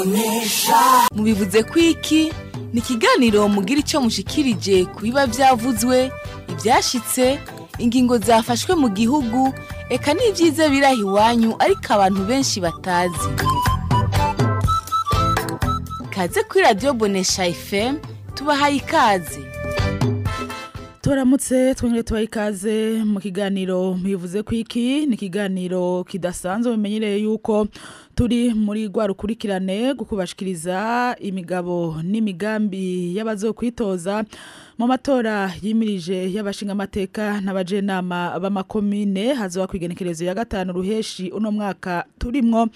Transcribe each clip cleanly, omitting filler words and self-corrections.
Bonesha. Mubivuze kwiki ni ikiganiro mugira icyo mushikirije ku biba byavuzwe, ibyashitse, ingingo zafashwe mu gihugu, eka n'ibyiza biraha iwanyu ariko abantu benshi batazi. Kaze kuri Radio Bonesha FM, tubahaye ikaze. Turamutse twongere tubaha ikaze mu kiganiro Mubivuze Kwiki. Ni ikiganiro kidasanzwe, mumenyereye yuko turi muri rwa rukurikirane gukubashikiriza imigabo n'imigambi y'abazokwitoza mu matora yimirije y'abashingamateka n'abajenama b'amakomine hazoba kwigenekerezo ya 5 ruheshi uno mwaka turimwo.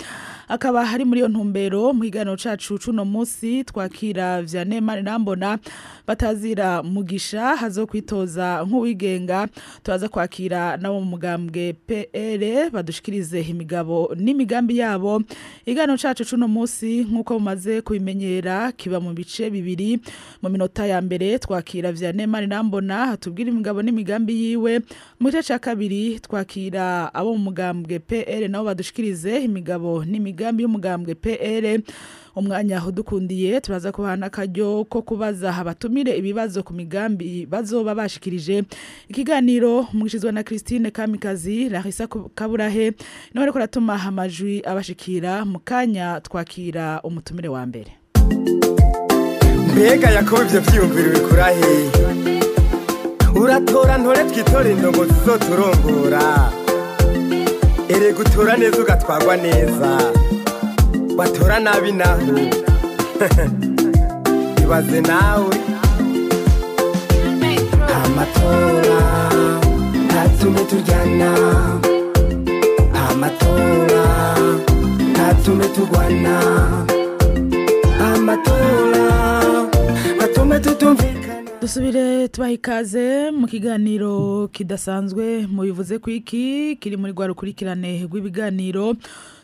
Akaba hari muri iyo ntumbero mu kiganiro cacu cuno musi twakira Vianney Manirambona batazira Mugisha hazokwitoza nk'uwigenga. Turaza kwakira nabo mu mugambwe PL badushikirize imigabo n'imigambi yabo. Ikiganiro cacu cuno musi nk'uko mumaze kubimenyera kiba mu bice bibiri. Mu minota ya mbere twakira Vianney Manirambona atubwira imigabo n'imigambi yiwe. Mu gice ca kabiri twakira abo mu mugambwe PL nabo badushikirize imigabo n'imigambi y'umugambwe PL. Umwanya udukundiye turaza kubahana akaryo ko kubaza abatumire ibibazo ku migambi bazoba bashikirije. Ikiganiro mwishizwe na Christine Kamikazi, Larissa Kaburahe niwe ariko aratuma amajwi abashikira. Mu kanya twakira umutumire wa mbere. Mbega Yakobo ivyo vyiyumviro bikura hehe? Uratora ntore twitore indongo zizoturongora. Erega utora neza ugatwarwa neza, watora nabi naho ibaze nawe. Amatora ntatume turyana, amatora ntatume turwana, amatora atume tutumvikana. Dusubire tubaha ikaze mu kiganiro kidasanzwe Mubivuze Kwiki kiri muri rwa rukurikirane rw'ibiganiro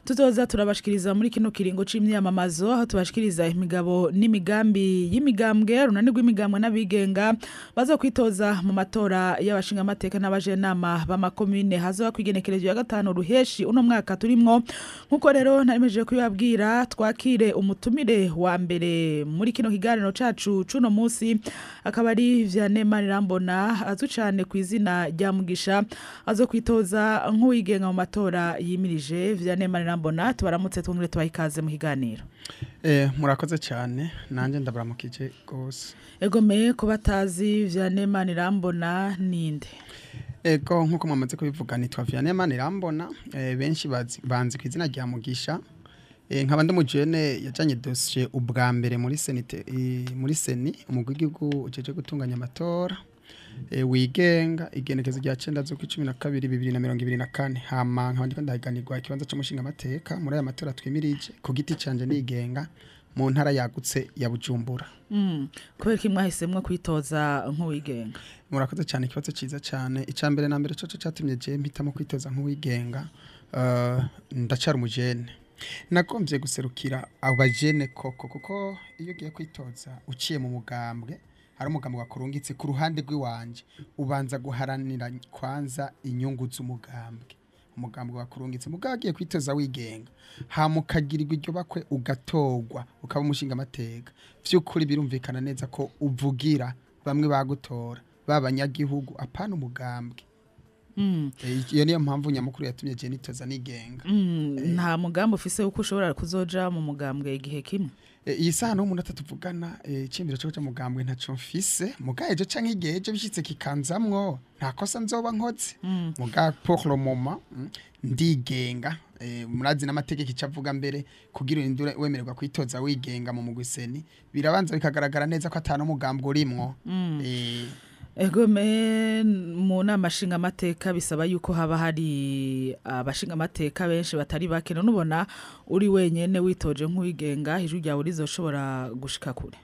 tuzoza turabashikiriza muri kino kiringo c'imyamamazo, aho tubashikiriza imigabo n'imigambi y'imigambwe runani rw'imigambwe n'abigenga bazo kwitoza mu matora y'abashingamateka n'abajenama b'amakomine hazoba kwigenekerezo ya 5 ruheshi uno mwaka turimwo. Nkuko rero narimejeje kubibabwira, twakire umutumire wa mbere muri kino kiganiro cacu cuno musi, akaba ari Vianney Manirambona azwi cane ku izina rya Mugisha, azo kwitoza nk'uwigenga mu matora yimirije. Vianney Manirambona, tubaramutse twongere tubaha ikaze mu kiganiro. Murakoze cyane, nanjye ndabaramukije gose. Egome ko batazi Vianney Manirambona ninde? Ego, nkuko mwamaze kubivuga nitwa Vianney Manirambona, benshi banzi ku izina rya Mugisha. Nkaba ndi umujene yajanye dossier ubwa mbere muri senite muri seni umugwi w'igihugu ujeje gutunganya amatora wigenga igenekezo rya 9 z'ukwa 12 2024. Hama nkaba ndiko ndahiganirwa ikibanza c'umushinga amateka muri aya matora twimirije ku giti canje nigenga mu ntara yagutse ya Bujumbura. Kubera ko mwahisemwo kwitoza nk'uwigenga? Murakoze cyane, ikibazo ciza cyane. Icambere na mbere coco catumye je mpitamo kwitoza nk'uwigenga, ndacara umujene, nagombye guserukira abajene koko, kuko iyo ugiye kwitoza uciye mu mugambwe, hari umugambwe wakurungitse ku ruhande rw'iwanje, ubanza guharanira kwanza inyungu z'umugambwe. Umugambwe wakurungitse, mugabo agiye kwitoza wigenga, hama ukagirirwa iryo bakwe ugatorwa ukaba umushinga amateka, vy'ukuri birumvikana neza ko uvugira bamwe bagutora b'abanyagihugu, apana umugambwe. Iyo niyo mpamvu nyamukuru yatumye je nitoza nigenga. Nta mugambi ufise uko ushobora kuzoja mu mugambwe igihe kimwe? Iyi saha n'umuntu atatuvugana iciyumviro cyo mugambwe ntaco mfise, muga ejo canke igihe ejo bishitse kikanzamwo nta kosa nzoba nkoze. Muga pour le moment ndigenga. Murazi n'amategeko icavuga mbere kugira urindure wemererwa kwitoza wigenga mu mugwi seni birabanza bikagaragara neza ko atana umugambwe urimwo. Egome mu nama nshingamateka bisaba yuko haba hari abashingamateka benshi batari bake, none ubona uri wenyene witoje nk'uwigenga ijwi ryawe rizoshobora gushika kure?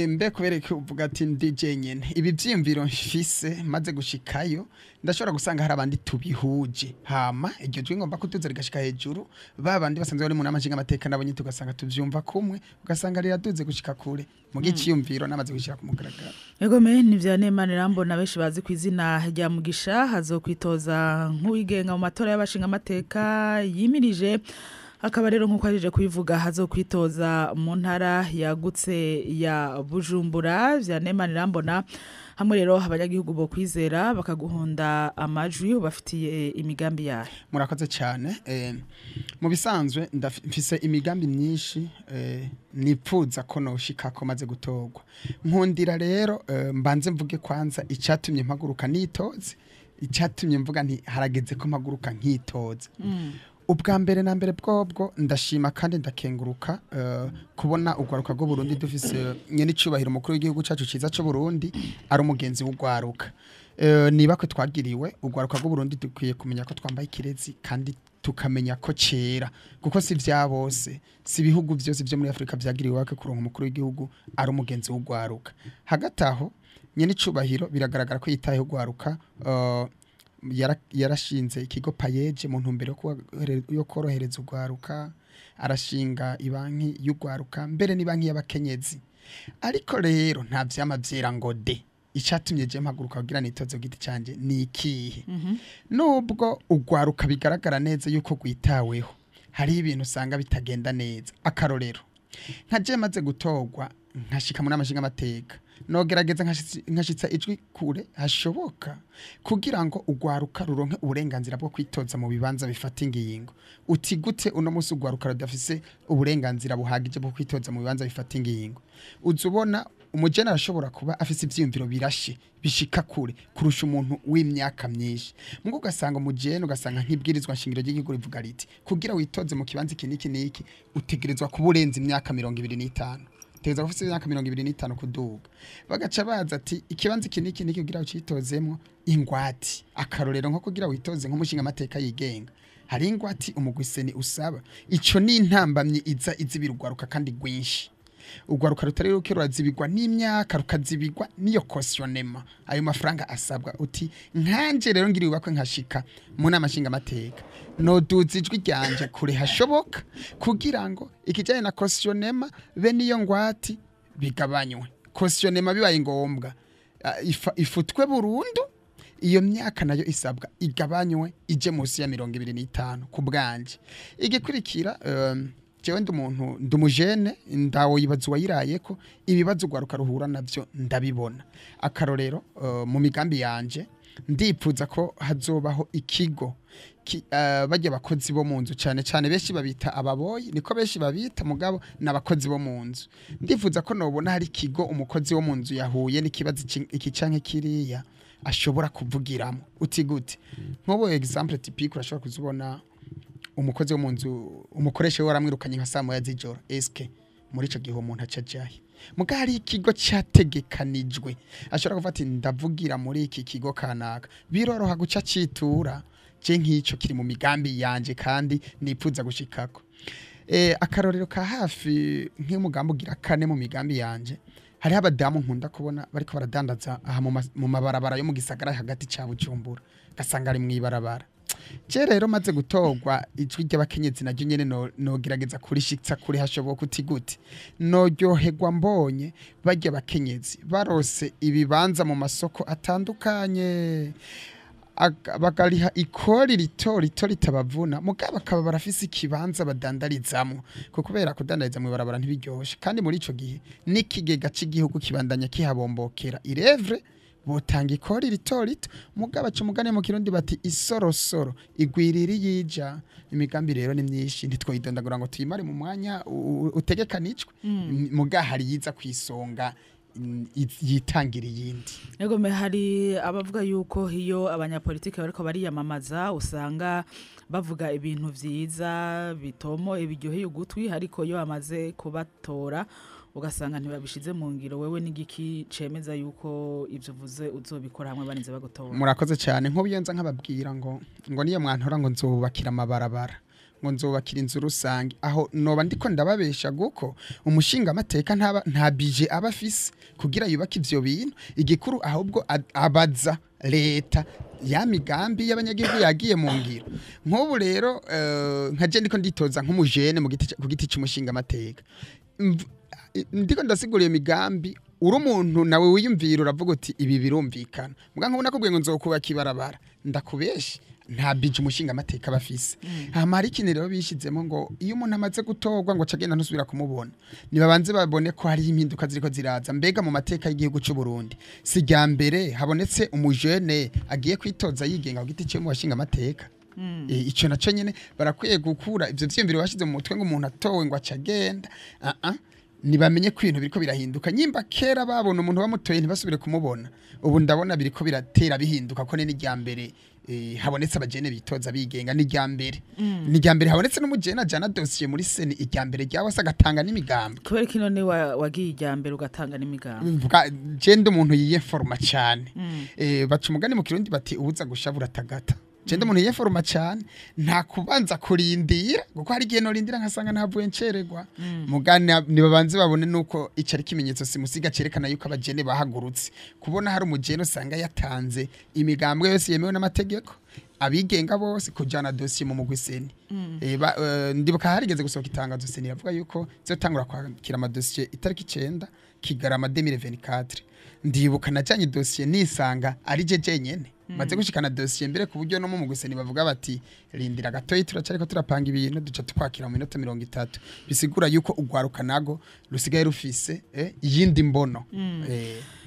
Mbe kubereka uvuga ati ndi jenyene, ibi vyiyumviro mfise maze gushikayo ndashobora gusanga hari abandi tubihuje, hama iryo jwi ngomba kutuza rigashika hejuru, babandi basanzwe bari mu nama nshingamateka nabo nyine tugasanga tuvyumva kumwe, ugasanga riraduze gushika kure mu giciyumviro namaze gushira ku mugaragaro. Egome ni Vianney Manirambona benshi bazi ku izina rya Mugisha, hazokwitoza nk'uwigenga mu matora y'abashingamateka yimirije. Akaba rero nkuko aje kubivuga hazo kwitoza mu ntara yagutse ya Bujumbura. Vianney Manirambona, hamwe rero abanyagihugu bo kwizera bakaguhunda amajwi, ubafitiye imigambi yahe? Murakoze cyane. Mu bisanzwe mfise imigambi myinshi nipfuza ko noshikako maze gutorwa. Nkundira rero mbanze mvuge kwanza icyatumye mpaguruka nitoze, icyatumye mvuga nti harageze ko mpaguruka nkitoze. Ubwa mbere na mbere bwobwo, ndashima kandi ndakenguruka kubona urwaruka rw'u Burundi dufise nyene icubahiro umukuru w'igihugu cacu ciza c'u Burundi ari umugenzi w'urwaruka. Niba ko twagiriwe urwaruka rw'u Burundi, dukwiye kumenya ko twambaye ikirezi kandi tukamenya ko cera, kuko si vya bose, si ibihugu vyose vyo muri Afrika vyagiriwe wake kuronka umukuru w'igihugu ari umugenzi w'urwaruka. Hagati aho, nyene icubahiro biragaragara ko yitayeho urwaruka. Yarashinze ikigo PAEEJ mu ntumbero yo korohereza urwaruka, arashinga ibanki y'urwaruka, mbere n'ibanki y'abakenyezi. Ariko rero nta vyama vyera ngo de. Icatumye je mpaguruka kugira nitoze ku giti canje ni ikihe? Nubwo urwaruka bigaragara neza yuko rwitaweho, hari ibintu usanga bitagenda neza. Akarorero, nka je maze gutorwa nkashika muri amashinga amateka, nogerageza nkashitsa ijwi kure hashoboka kugira ngo urwaruka ruronke uburenganzira bwo kwitoza mu bibanza bifata ingingo. Uti gute uno munsi urwaruka rudafise uburenganzira buhagije bwo kwitoza mu bibanza bifata ingingo? Uza ubona umujene arashobora kuba afise ivyiyumviro birashe bishika kure kurusha umuntu w'imyaka myinshi, mugo ugasanga umujene, ugasanga nk'ibwirizwa nshingiro ry'igihugu rivuga riti kugira witoze mu kibanza iki n'iki n'iki utegerezwa kuba urenze imyaka 25, utegerezwa kuba ufise imyaka 25 kuduga. Bagaca baza ati ikibanza iki n'iki n'iki kugira ucitozemwo ingwati. Akarorero, nko kugira witoze nk'umushinga amateka yigenga, hari ingwati umugwi CENI usaba. Ico ni intambamyi iza izibira urwaruka kandi rwinshi. Urwaruka rutari ruke rurazibirwa n'imyaka, rukazibirwa n'iyo cautionnement, ayo mafaranga asabwa. Uti nkanje rero ngiri ubakwe nkashika mu nama nshinga amateka, noduza ijwi ryanje kure hashoboka kugira ngo ikijanye na cautionnement be niyo ngwati bigabanywe. Cautionnement bibaye ngombwa ifutwe burundu, iyo myaka nayo isabwa igabanywe ije munsi ya 25 ku bwanje. Igikurikira, jewe ndi umuntu, ndi umujene, ndawo yibaza uwayirayeko. Ibibazo urwaruka ruhura navyo ndabibona. Akarorero, mu migambi yanje ndipfuza ko hazobaho ikigo bajya abakozi bo mu nzu, cyane cyane benshi babita ababoyi, niko benshi babita, mugabo n'abakozi bo mu nzu. Ndifuza ko nobona hari ikigo umukozi wo mu nzu yahuye n'ikibazo iki canke kiriya ashobora kuvugiramo. Uti gute? Nk'ubu exemple typique, urashobora kuzubona umukozi wo mu nzu, umukoresha we waramwirukanye nka saa 1 z'ijoro. Eske muri ico gihe umuntu aca ajahe? Muga hari ikigo cyategekanijwe ashobora kuvuga ati ndavugira muri iki kigo kanaka, biroroha guca citura. Je nk'ico kiri mu migambi yanje kandi nipfuza gushikako. Akarorero ka hafi, nk'umugambi ugira kane mu migambi yanje, hariho abadamu nkunda kubona bariko baradandaza aha mu mabarabara yo mu gisagara hagati ca Bujumbura, gasanga ari mw'ibarabara. Je rero maze gutorwa, ijwi ry'abakenyezi naryo nyene nogerageza kurishitsa kuri hashoboka. Uti gute? Noryoherwa mbonye barya abakenyezi barose ibibanza mu masoko atandukanye, bakariha ikori rito rito ritabavuna, mugabo bakaba barafise ikibanza badandarizamwo, ko kubera kudandariza mu ibarabara ntibiryoshe, kandi muri ico gihe n'ikigega c'igihugu kibandanya kihabombokera. Irevre botanga ikori rito rito, mugabo aca umugani mu Kirundi bati isorosoro igwirira yija. Imigambi rero ni myinshi, ntitwoyidondagura ngo tuyimare mu mwanya utegekanijwe, muga hari yiza kwisonga yitangira iyindi. Ego me, hari abavuga yuko iyo abanyapolitike bariko bariyamamaza usanga bavuga ibintu vyiza bitomo ibiryoheye ugutwi, ariko iyo bamaze kubatora ugasanga ntibabishize mu ngiro. Wewe n'igiki cemeza yuko ivyo uvuze uzobikora hamwe barinze bagutora? Murakoze cyane. Nk'ubu iyo nza nkababwira ngo niyo mwantora ngo nzobubakira amabarabara, ngo nzubakira inzu rusange, aho noba ndiko ndababesha, guko umushinga amateka ntaba nta budget aba afise kugira yubake ivyo bintu. Igikuru ahubwo abaza leta ya migambi y'abanyagihugu yagiye mu ngiro. Nk'ubu rero nka je ndiko nditoza nk'umujene mu giti ku giti c'umushinga amateka, ndiko ndasigura iyo migambi, uri umuntu nawe wiyumvira uravuga uti ibi birumvikana. Muga nk'ubu nakubwiye ngo nzokubaka ibarabara, ndakubeshe. Nta bije umushinga amateka bafise. Hama hari ikintu rero bishizemo ngo iyo umuntu amaze gutorwa ngo acagenda ntusubira kumubona. Nibabanze babone ko hari impinduka ziriko ziraza. Mbega mu mateka y'igihugu c'u Burundi si rya mbere habonetse umujene agiye kwitoza yigenga ku giti ciwe mu bashinga amateka. Ico naco nyene barakwiye gukura ivyo vyiyumviro bashize mu mutwe ngo umuntu atowe ngo acagenda. Nibamenye ko ibintu biriko birahinduka. Nyimba kera babona umuntu bamutoye ntibasubire kumubona, ubu ndabona biriko biratera bihinduka ko ni n'irya mbere habonetse abajene bitoza bigenga. Ni irya mbere, ni irya mbere habonetse n'umujene ajana dosiye muri CENI, irya mbere ryabose agatanga n'imigambi. Kubera ko none wagiye irya mbere ugatanga n'imigambi? Mvuga je ndi umuntu yiyeforma cyane. Baca umugani mu Kirundi bati ubuza gushabura tagata. Je ndi umuntu yiyeforma cyane, nta kubanza kurindira kuko hari igihe norindira nkasanga ntavuye nceregwa. Mugani nibabanze babone nuko ico ari kimenyetso simusiga cerekana yuko abajene bahagurutse. Kubona hari umujene usanga yatanze imigambwe yose yemewe n'amategeko, abigenga bose kujana dosiye mu mugwi CENI. Ndibuka harigeze gusohoka itangazo CENI iravuga yuko izotangura kwakira amadosiye itariki 9 Kigarama 2024. Ndibuka najanye dosiye nisanga ari je jenyene maze gushikana dosiye mbere ku buryo no mu mugwi CENI bavuga bati rindira gatoyi turacariko turapanga ibintu duca tukwakira mu minota 30. Bisigura yuko ugwaruka nago rusigaye rufise iyindi mbono.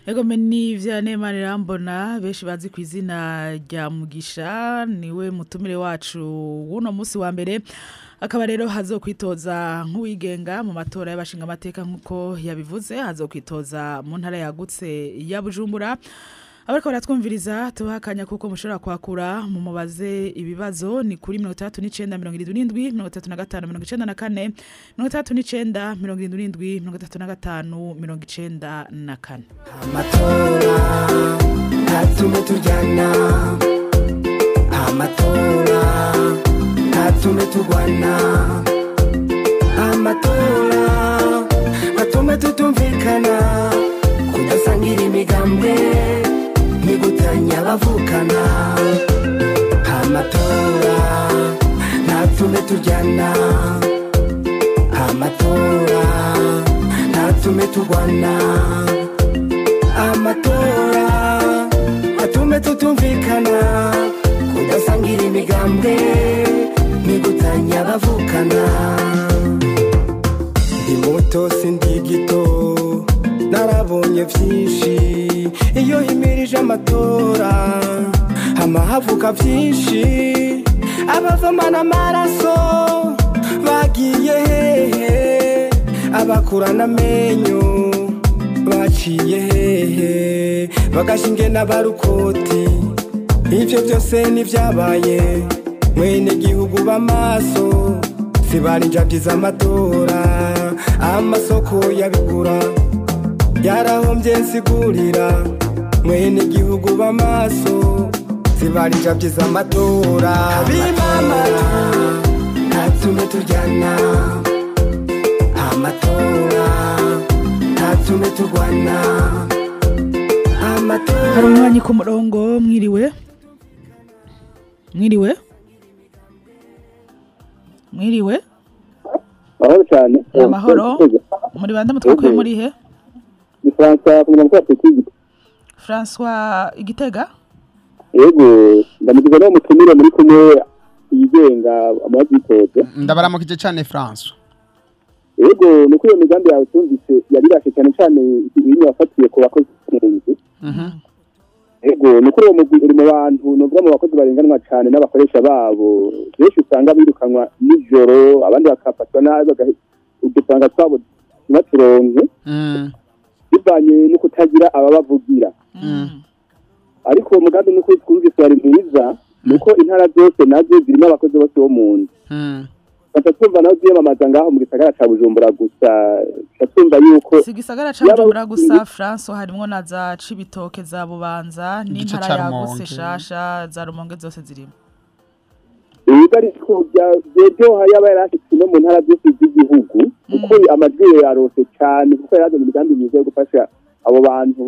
Ego meni Vianney Manirambona benshi bazi ku izina rya Mugisha niwe mutumire wacu w'uno musi wa mbere, akaba rero hazokwitoza nk'uwigenga mu matora y'abashinga amateka nkuko yabivuze, hazokwitoza mu ntara yagutse ya Bujumbura. Abariko baratwumviriza tubahakanya kuko mushobora kwakura mu mubaze ibibazo ni kuri 39 77 35 94 39 77 35 94. Amatora ntatume turyana, amatora ntatume turwana, amatora atume tutumvikana, kudasangira imigambwe nigutanya abavukana. Amatora ntatume turyana, amatora ntatume turwana, amatora atume tutumvikana, kudasangira imigambwe nigutanya abavukana. Ndi muto sindi gito, narabonye vyinshi iyo himirije amatora, hama havuka vyinshi abavomana amaraso bagiye hehe, abakurana amenyo baciye hehe, bagashinge n'abarukoti. Ivyo vyose nivyabaye mwene gihugu b'amaso, sibari njavyi z'amatora, amasoko yabigura yarahombye nsigurira mwene gihugu b'amaso, sibari njavyi z'amatora. Bimama ntatume turyana, amatora ntatume turwana, amatora. Hari umwanya ku murongo. Mwiriwe, mwiriwe, mwiriwe. Amahoro cyane. Amahoro. Muri bande mutwakuye muri he? Ni François ku murongo wa Petigi. François Igitega? Yego, ndamugize no mutumire muri kumwe yigenga amazitoze. Ndabaramukije cyane François. Yego, nuko iyo migambi yawe tumvise yabirashe cyane cyane ibintu yafatiye ku bakozi b'inzu. Yego, nuko uwo mugwi uri mu bantu novuga mu bakozi barenganwa cyane n'abakoresha babo. Benshi usanga birukanwa nijoro, abandi bakafatwa nabi udupanga twabo ntibaturonke. Bivanye no kutagira ababavugira. Ariko uwo mugambi nuko twumvise wari mwiza, nuko intara zose nazo zirimo abakozi bose bo mu nzu. Twumva nazo ziyamamaza ngaho mu gisagara ca Bujumbura gusa, twumva yuko si gisagara ca Bujumbura gusa François, harimwo na za Cibitoke za Bubanza n'intara yagutse shasha za Rumonge zose zirimo. Ibigo ariko byaryoha yaba yarashitse no mu ntara zose z'igihugu, kuko amajwi yarose cyane, kuko yarazanye imigambi myiza yo gufasha abo bantu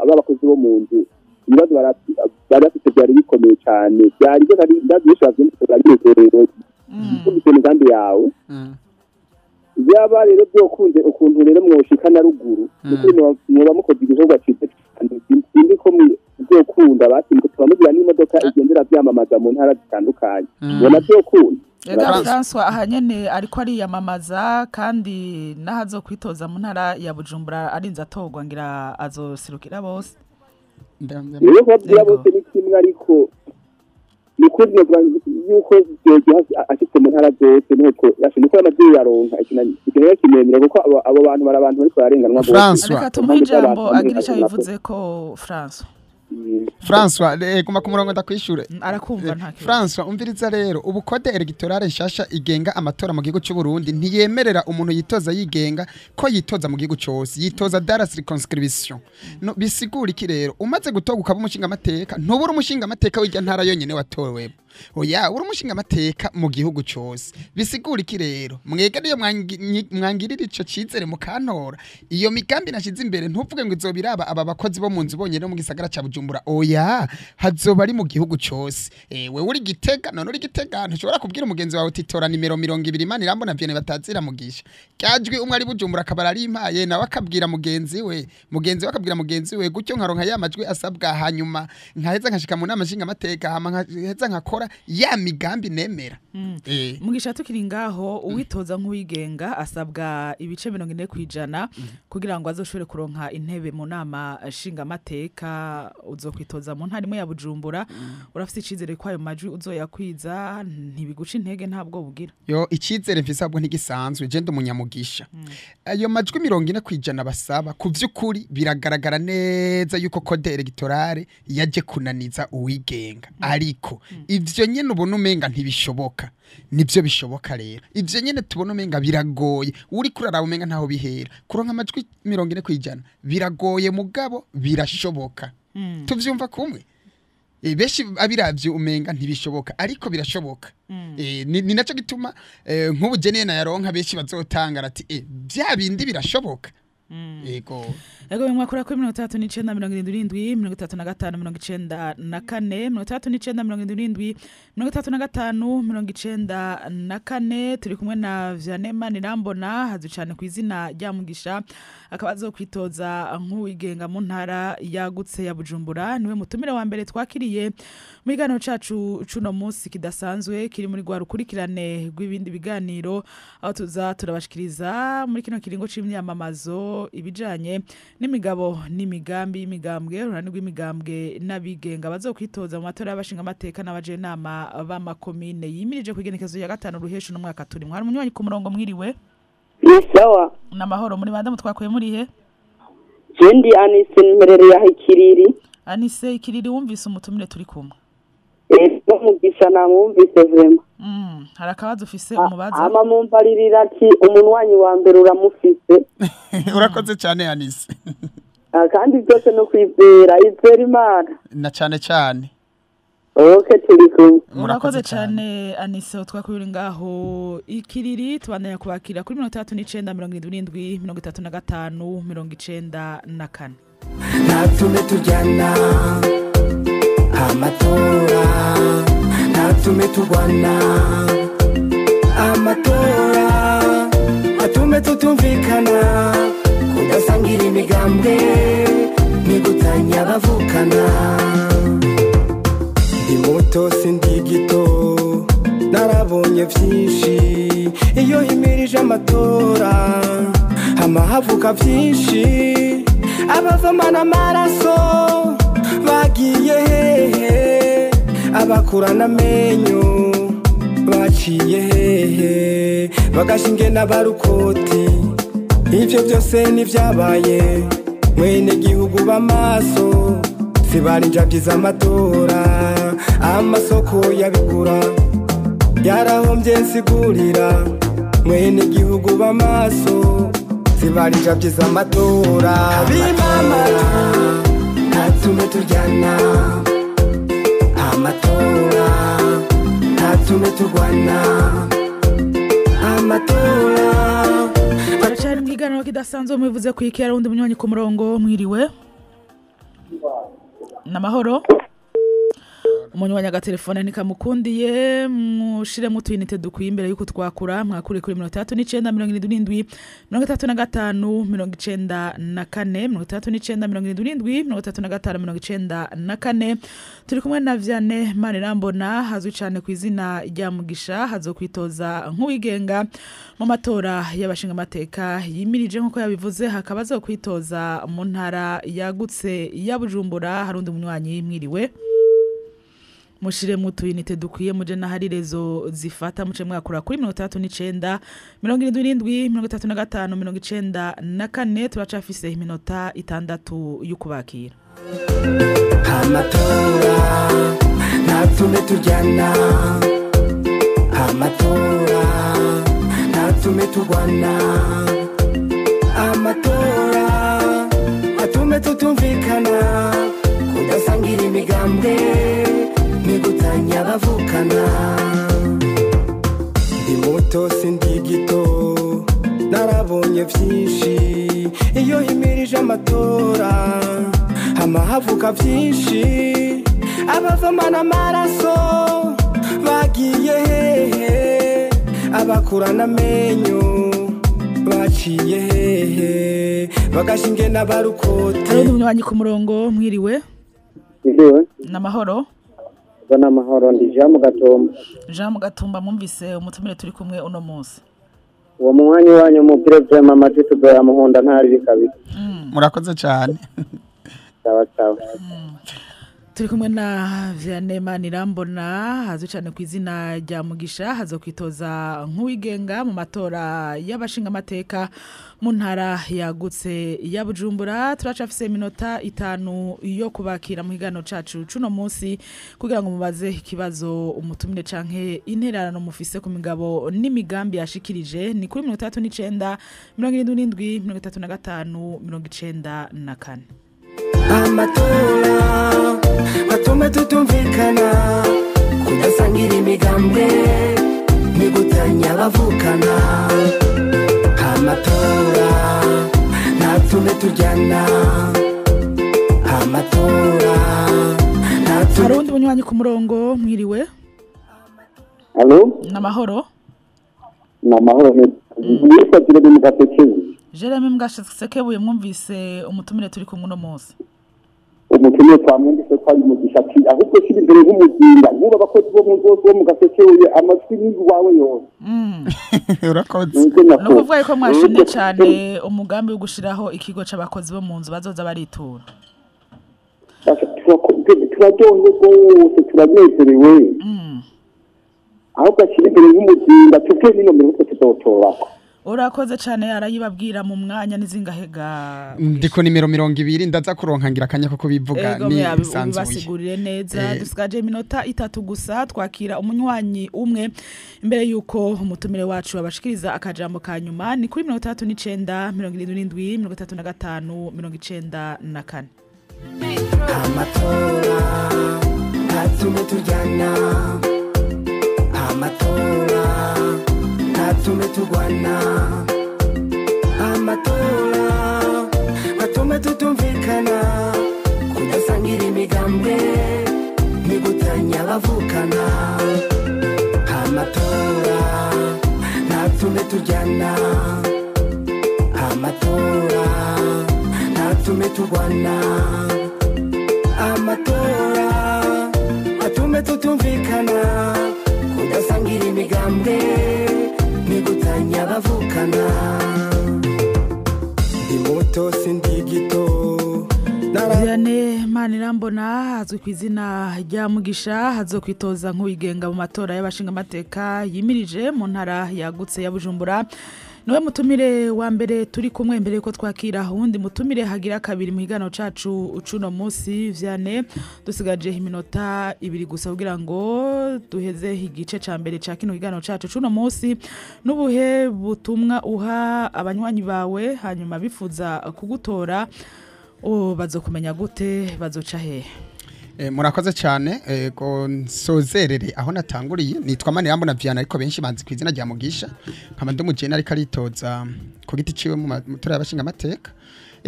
abakozi bo mu nzu. Ibibazo bari bafite byari bikomeye cyane, byari byo kandi ndabyinshi bavyumvise barabinezerewe. Kumvise imigambi yawe byaba rero byokunze ukuntu rero mwoshika na ruguru, nuko mwoba mukoze igikorwa cyiza cyane. Sindi ko byokunda basi tubamugira n'imodoka igendera byamamaza mu ntara zitandukanye ubona byokunda. Ega François aha nyene ariko ariyamamaza kandi nahazo kwitoza mu ntara ya Bujumbura arinze atorwa ngira azoserukira bose. Rero kubabwira bose ni kimwe ariko ni kuri yuko ashitse mu ntara zose nuko nuko amajwi yaronka ikintu kimemera kuko abo bantu bari abantu bariko bararenganwa bose. Reka tumuhe ijambo agira ico bivuze ko François. François guma ku murongo ndakwishure arakumva nta kibazo. François umviriza rero ubu code electorale nshasha igenga amatora mu gihugu cy'u Burundi ntiyemerera umuntu yitoza yigenga ko yitoza mu gihugu cyose yitoza dans la circonscription. No bisigura iki rero umaze gutoga ukaba umushinga amateka ntubura umushinga amateka w'ijya ntara yonyene watowe. Oya uri umushinga amateka mu gihugu cyose bisigura iki rero mwega niyo mwangirira ico cizere mukantora iyo migambi nashize imbere ntuvuge ngo izobiraba aba bakozi bo mu nzu bonyene mu gisagara ca Bujumbura oya hazoba ari mu gihugu cyose. Wewe uri Gitega none uri Gitega ntushobora kubwira umugenzi wawe utitora nimero 20 Imana irambona vyene batazira mugisha ryajwi umwe ari Bujumbura akabara ari impaye nawe akabwira mugenzi we akabwira mugenzi we gutyo nkaronka ya majwi asabwa hanyuma nkaheza nkashika mu nama nshinga amateka hama nkaheza nkakora ya migambi nemera. Mugisha tukiri ngaho uwitoza nk'uwigenga asabwa ibice 40% kugira ngo azoshobore kuronka intebe mu nama nshinga amateka uzokwitoza mu ntara imwe ya Bujumbura. Urafise icizere ko ayo majwi uzoyakwiza ntibiguca intege ntabwo bugira? Yo icizere mfise ahubwo ntigisanzwe je ndi umunyamugisha. Ayo majwi 40% basaba ku vy'ukuri biragaragara neza yuko code electorale yaje kunaniza uwigenga ariko ivyo nyene ubona umenga ntibishoboka nivyo bishoboka rero ivyo nyene tubona umenga biragoye uri kuraraba umenga ntaho bihera kuronka amajwi 40% biragoye mugabo birashoboka. Tuvyumva kumwe beshi abiravye umenga ntibishoboka ariko birashoboka. Ni naco gituma nk'ubugeniye na yaronka beshi bazotanga ati bya bindi birashoboka. Yego Ego mwakura kuri 39 77 35 94 39 77 35 94 turi kumwe na Vianney Manirambona hazwi cyane ku izina rya Mugisha akaba azokwitoza nk'uwigenga mu ntara yagutse ya Bujumbura niwe mutumire wa mbere twakiriye mu kiganiro cacu cuno munsi kidasanzwe kiri muri gwa rukurikirane rw'ibindi biganiro aho tuza turabashikiriza muri kino kiringo c'imyamamazo ibijanye n'imigabo n'imigambi y'imigambwe urunani rw'imigambwe n'abigenga bazokwitoza mu matora y'abashinga amateka n'abajenama b'amakomine yimirije ku igenekezo ya 5 ruhesho n'umwaka turimo. Hari umunywanyi ku murongo mwiriwe? Sawa. Namahoro muri bande mutwakuye muri he? Jendi Anise mmerere ya Ikiriri. Anise Ikiriri wumvise umutumire turi kumwe? Mugisha namwumvise vraiment. Hari akabazo ufise umubaza? Ama mumbaririra ati umunwanyi wa mbere uramufise. Urakoze cyane Anise. Kandi byose no kwizera izera Imana. Na cyane cyane. Okay turi kumwe. Murakoze cyane Anise twakubiri ngaho Ikiriri tubandanya kubakira kuri 39 77 35 94. Natume tujyana amatora natume turwana amatora atume tutumvikana kudasangira imigambwe nigutanya bavukana. Ndi muto sindi gito narabonye vyinshi iyo himirije amatora hamahavuka vyinshi abavomana amaraso bagiye hehe abakurana amenyo baciye hehe bagashinge n'abarukoti ivyo byose nivyabaye mwene gihugu b'amaso sibarinja vyiza amatora amasoko yabigura yarahombye nsigurira mwene gihugu b'amaso sibarinja vyiza amatora bimama natume tujyana amatora natume turwana amatora. Baracari mwiganiro kidasanzwe mubivuze ku ikera wundi munywanyi ku murongo mwiriwe? Namahoro. Umunywanyi agatelefone ntikamukundiye, mushiremo utuyinite dukwiye imbere yuko twakura. Mwakure kuri 39 77 35 94, 39 77 35 94. Turi kumwe na Vianney Manirambona, hazwi cyane ku izina rya Mugisha, hazokwitoza nk'uwigenga mu matora y'abashingamateka yimirije nk'uko yabivuze, hakaba azokwitoza mu ntara yagutse ya Bujumbura. Harundi munywanyi, mwiriwe. Mushire mu tuyinite dukwiye, muje n'ahari réseau zifata, muce mwakura kuri 39 77 35 94. Turacafise iminota 6 y'ukubakira. Amatora natume tujyana, amatora natume turwana, amatora atume tutumvikana, kudasangira imigambwe nigutanya abavukana. Ndi muto sindi gito, narabonye vyinshi. Iyo himirije amatora hama havuka vyinshi. Abavomana amaraso bagiye hehe? Abakurana amenyo baciye hehe? Bagashinge n'abarukote. Harundi munywanyi ku murongo, mwiriwe. Ndiwe. N'amahoro. Bana amahoro, ndi Jean Mugatumba. Jean Mugatumba, mwumvise umutumire turi kumwe uno munsi? Uwo munywanyi wanyu mubwire vraiment amajwi tuzoyamuhunda ntari kabisa. Murakoze cyane. Sawa sawa. Turi kumwe na Vianney Manirambona, hazwi cyane ku izina rya Mugisha, hazokwitoza nk'uwigenga mu matora y'abashingamateka mu ntara yagutse ya Bujumbura. Turacafise iminota 5 yo kubakira mu higano cacu cuno munsi kugira ngo mubaze ikibazo umutumire canke intererano mufise ku migabo n'imigambi yashikirije. Ni kuri 39 77 35 94. Amatora atume tutumvikana, kudasangira imigambwe nigutanya abavukana. Amatora natume tujyana, amatora natume. Harundi munywanyi ku murongo, mwiriwe. Allo. N'amahoro. Ni amahoro meza. Nitwa Jeremy Mugasekebuye. Jeremy Mugasekebuye, mwumvise umutumire turi kumwe uno munsi? Umutumire twamwumvise ko ari Mugisha, ati ahubwo shyira imbere nk'umuzinga nk'ubu abakozi bo mu nzu bo mu Gasekebuye, amajwi ni iwawe yose. Urakoze. Nibyo. Ni Nyakubahwa. ukuvuga yuko mwashimye cyane umugambi wo gushiraho ikigo c'abakozi bo mu nzu bazoza baritura. Turaryohewe rwose, turanezerewe. Ahubwo ashyira imbere nk'umuzinga, tubwiye n'inomero twe tuzotorako. Urakoze cyane, arayibabwira mu mwanya n'izingahega. Ndiko nimero 20, ndaza kuronka ngira akanya ko kubivuga. Ego, ni sanzuye. ubibasigurire neza. Dusigaje iminota 3 gusa, twakira umunywanyi umwe imbere yuko umutumire wacu abashikiriza akajambo ka nyuma. Ni kuri 39 77 35 94. Amatora natume tujyana, amatora natume turwana, amatora atume tutumvikana, kudasangira imigambwe nigutanya abavukana. Amatora natume tujyana, amatora natume turwana, amatora atume tutumvikana, kudasangira imigambwe nigutanya abavukana. Ndi muto sindi gito. Vianney Manirambona, azwi ku izina rya Mugisha, hazokwitoza nk'uwigenga mu matora y'abashingamateka yimirije mu ntara yagutse ya Bujumbura, niwe mutumire wa mbere turi kumwe. Mbere yuko twakira uwundi mutumire hagira kabiri mu higano cacu cuno munsi, Vianney, dusigaje iminota 2 gusa kugira ngo duheze igice ca mbere ca kino higano cacu cuno munsi, n'ubuhe butumwa uha abanywanyi bawe? Hanyuma bifuza kugutora, bazokumenya gute? Bazoca hehe? Murakoze cyane. Ko nsozerere aho natanguriye, nitwa Manirambona Vianney, ariko benshi banzi ku izina rya Mugisha, nkaba ndi umujene ariko aritoza ku giti ciwe mu matora y'abashinga amateka.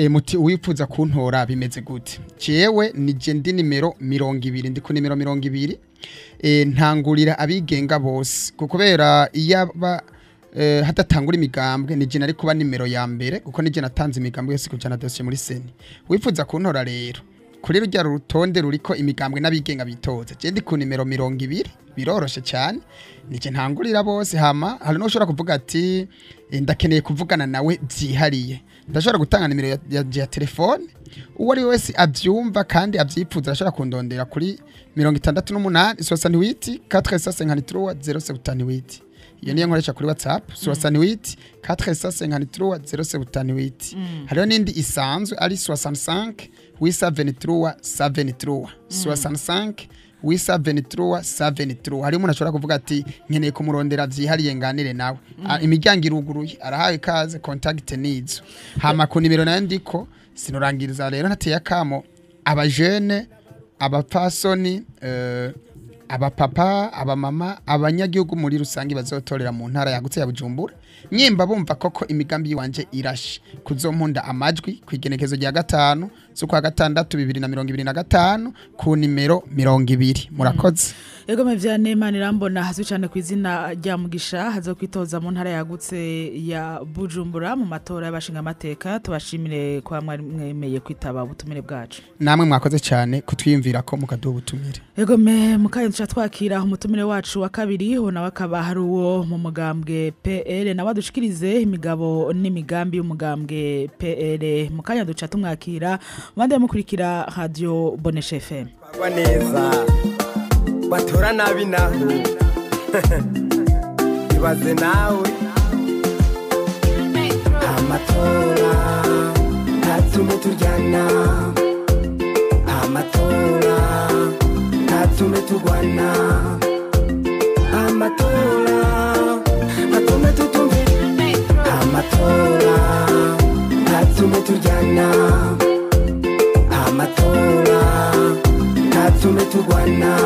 Muti uwifuza kuntora bimeze gute? Jewe nije ndi nimero 20, ndi ku nimero 20. Ntangurira abigenga bose, kubera iyaba hadatangura imigambwe nije nari kuba nimero ya mbere, kuko nije natanze imigambwe yose kujana dossier muri CENI. Wifuza kuntora rero kuri rujya rutonde ruriko imigambwe n'abigenga bitoza, je ndi ku nimero 20, biroroshe cyane, nije ntangurira bose. Hama hari n'ushobora kuvuga ati ndakeneye kuvugana nawe byihariye, ndashobora gutanga nimero ya telefone. Uwo ari wese abyumva kandi abyipfuza arashobora kundondera kuri 68 68 453 078. Iyo niyo nkoresha kuri WhatsApp, 68 453 078. Hariho n'indi isanzwe ari 65 823 73, 65 823 73. Hari umuntu ashobora kuvuga ati nkeneye kumurondera vyihariye nganire nawe. Imiryango iruguruye, arahawe ikaze, contact nizo. Hama ku nimero nayo ndiko sinurangiriza rero ntateye akamo abajene, abapfasoni, abapapa, abamama, abanyagihugu muri rusange bazotorera mu ntara yagutse ya Bujumbura, nyimba bumva koko imigambi yiwanje irashe, kuzompunda amajwi ku igenekezo rya 5 z'ukwa gatandatu 2025 ku nimero 20. Murakoze. Ego Vianney Manirambona hazwi cyane ku izina rya Mugisha, hazo kwitoza mu ntara yagutse ya Bujumbura mu matora y'abashinga amateka. Tubashimire kwa mwemeye kwitaba ubutumire bwacu. Namwe mwakoze cyane kutwiyumvira ko mukaduha ubutumire. Ego me mukaye nca twakira umutumire wacu wa kabiri, ubona wakaba hari uwo mu mugambwe PL, nawe adushikirize imigabo n'imigambi y'umugambwe PL. Mukanya duca tumwakira mubande mukurikira Radio Bonesha FM. Twagwa neza batora nabi naho ibaze nawe. Amatora ntatume turyana, amatora ntatume turwana, amatora atume tutumve, amatora ntatume turyana, amatora ntatume turwana,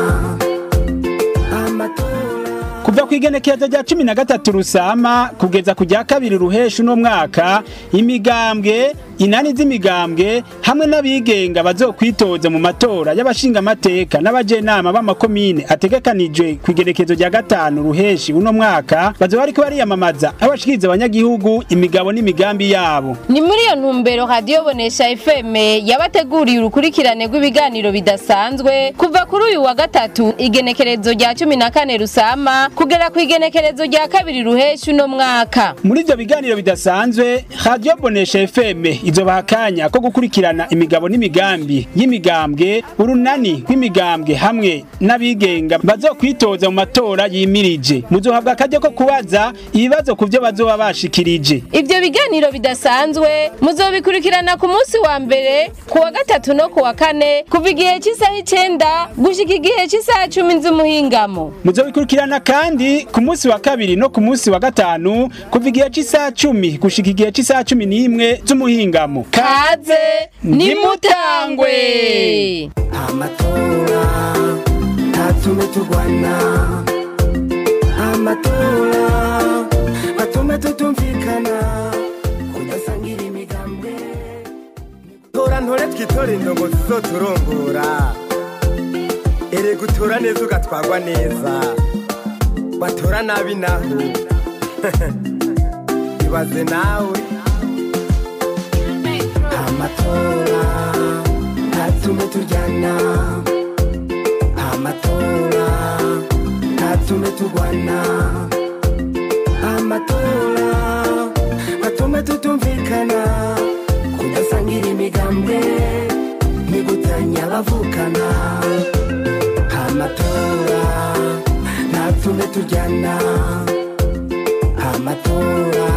amatora. Kuva ku igenekerezo rya 13 Rusama kugeza ku rya 2 Ruheshu no mwaka, imigambwe, inani z'imigambwe hamwe n'abigenga bazokwitoza mu matora y'abashinga amateka n'abajenama b'amakomine ategekanijwe ku igenekerezo rya 5 Ruheshi uno mwaka, bazoba bariko bariyamamaza abashikiriza abanyagihugu imigabo n'imigambi yabo. Ni muri iyo ntumbero Radio Bonesha FM yabateguriye urukurikirane rw'ibiganiro bidasanzwe kuva kuri uyu wa gatatu igenekerezo rya 14 Rusama kugera ku igenekerezo rya 2 Ruheshu no mwaka. Muri ivyo biganiro bidasanzwe Radio Bonesha FM izobaha akanya ko gukurikirana imigabo n'imigambi y'imigambwe, urunani rw'imigambwe hamwe n'abigenga bazokwitoza mu matora yimirije. Muzohabwa akaryo ko kubaza ibibazo ku vyo bazoba bashikirije. Ivyo biganiro bidasanzwe muzobikurikirana ku munsi wa mbere, ku wa gatatu no ku wa kane, kuva igihe cy'isaha 9 gushika igihe cy'isaha 10 z'umuhingamo. Muzobikurikirana kandi ku munsi wa kabiri no ku munsi wa gatanu, kuva igihe cy'isaha 10 gushika igihe cy'isaha 11 z'umuhingamo. Kaze nimutangwe. Amatora ntatume turwana, amatora atume tutumvikana, kudasangira imigambwe. Tora ntore twitore indongo zizoturongora, erega utora neza ugatwagwa neza, batora nabi naho ibaze nawe. Amatora ntatume turyana, amatora ntatume turwana, amatora atume tutumvikana, kudasangira imigambwe nigutanya abavukana. Amatora ntatume turyana, amatora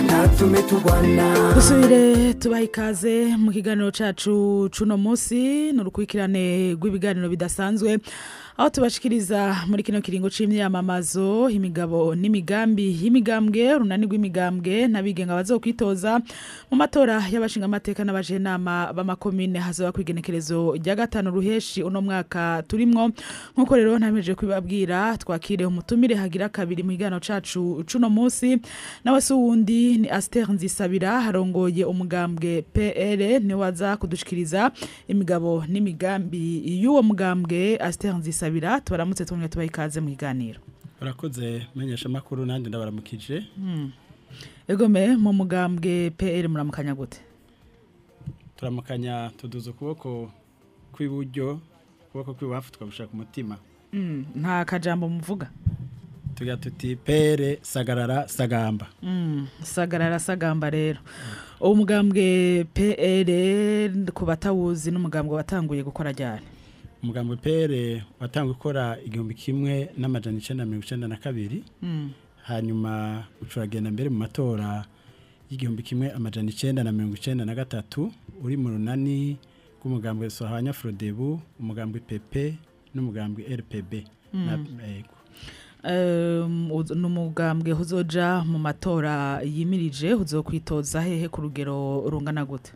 ntatume turwana. Dusubire tubaha ikaze mu kiganiro cacu cuno munsi, n'urukurikirane rw'ibiganiro bidasanzwe Aho tubashikiriza muri kino kiringo c'imyamamazo imigabo n'imigambi y'imigambwe runani rw'imigambwe n'abigenga bazokwitoza mu matora y'abashinga amateka n'abajenama b'amakomine hazoba kwigenekerezo rya 5 ruheshi uno mwaka turimwo. Nkuko rero ntameje kwibabwira, twakire umutumire hagira kabiri mu gano cacu cuno munsi, nawe se uwundi ni Aster Nzisabira harongoye umugambwe PL, ni waza kudushikiriza imigabo n'imigambi y'uwo mugambwe. Aster Nzisabira, tubaramutse tumwe tubaha ikaze mu kiganiro. Urakoze menyesha makuru, nandi ndabaramukije. Egome, mu mugambwe PL muramukanya gute? Turamukanya tuduza ukuboko kw'iburyo, ukuboko kw'ibubafu tukagushaka umutima. Nta kajambo muvuga? Tugira tuti pere sagarara sagamba. Sagarara sagamba. Rero uwo mugambwe PL, ku batawuzi, n'umugambwe watanguye gukora ryari? Umugambwe PL watanguye gukora 1992, hanyuma ucuragenda mbere mu matora y'1993 uri mu runani rw'umugambwe Sohanya Frodebu, umugambwe PP n'umugambwe RPB. Yego. N'umugambwe uzoja mu matora yimirije, uzokwitoza hehe, ku rugero rungana gute?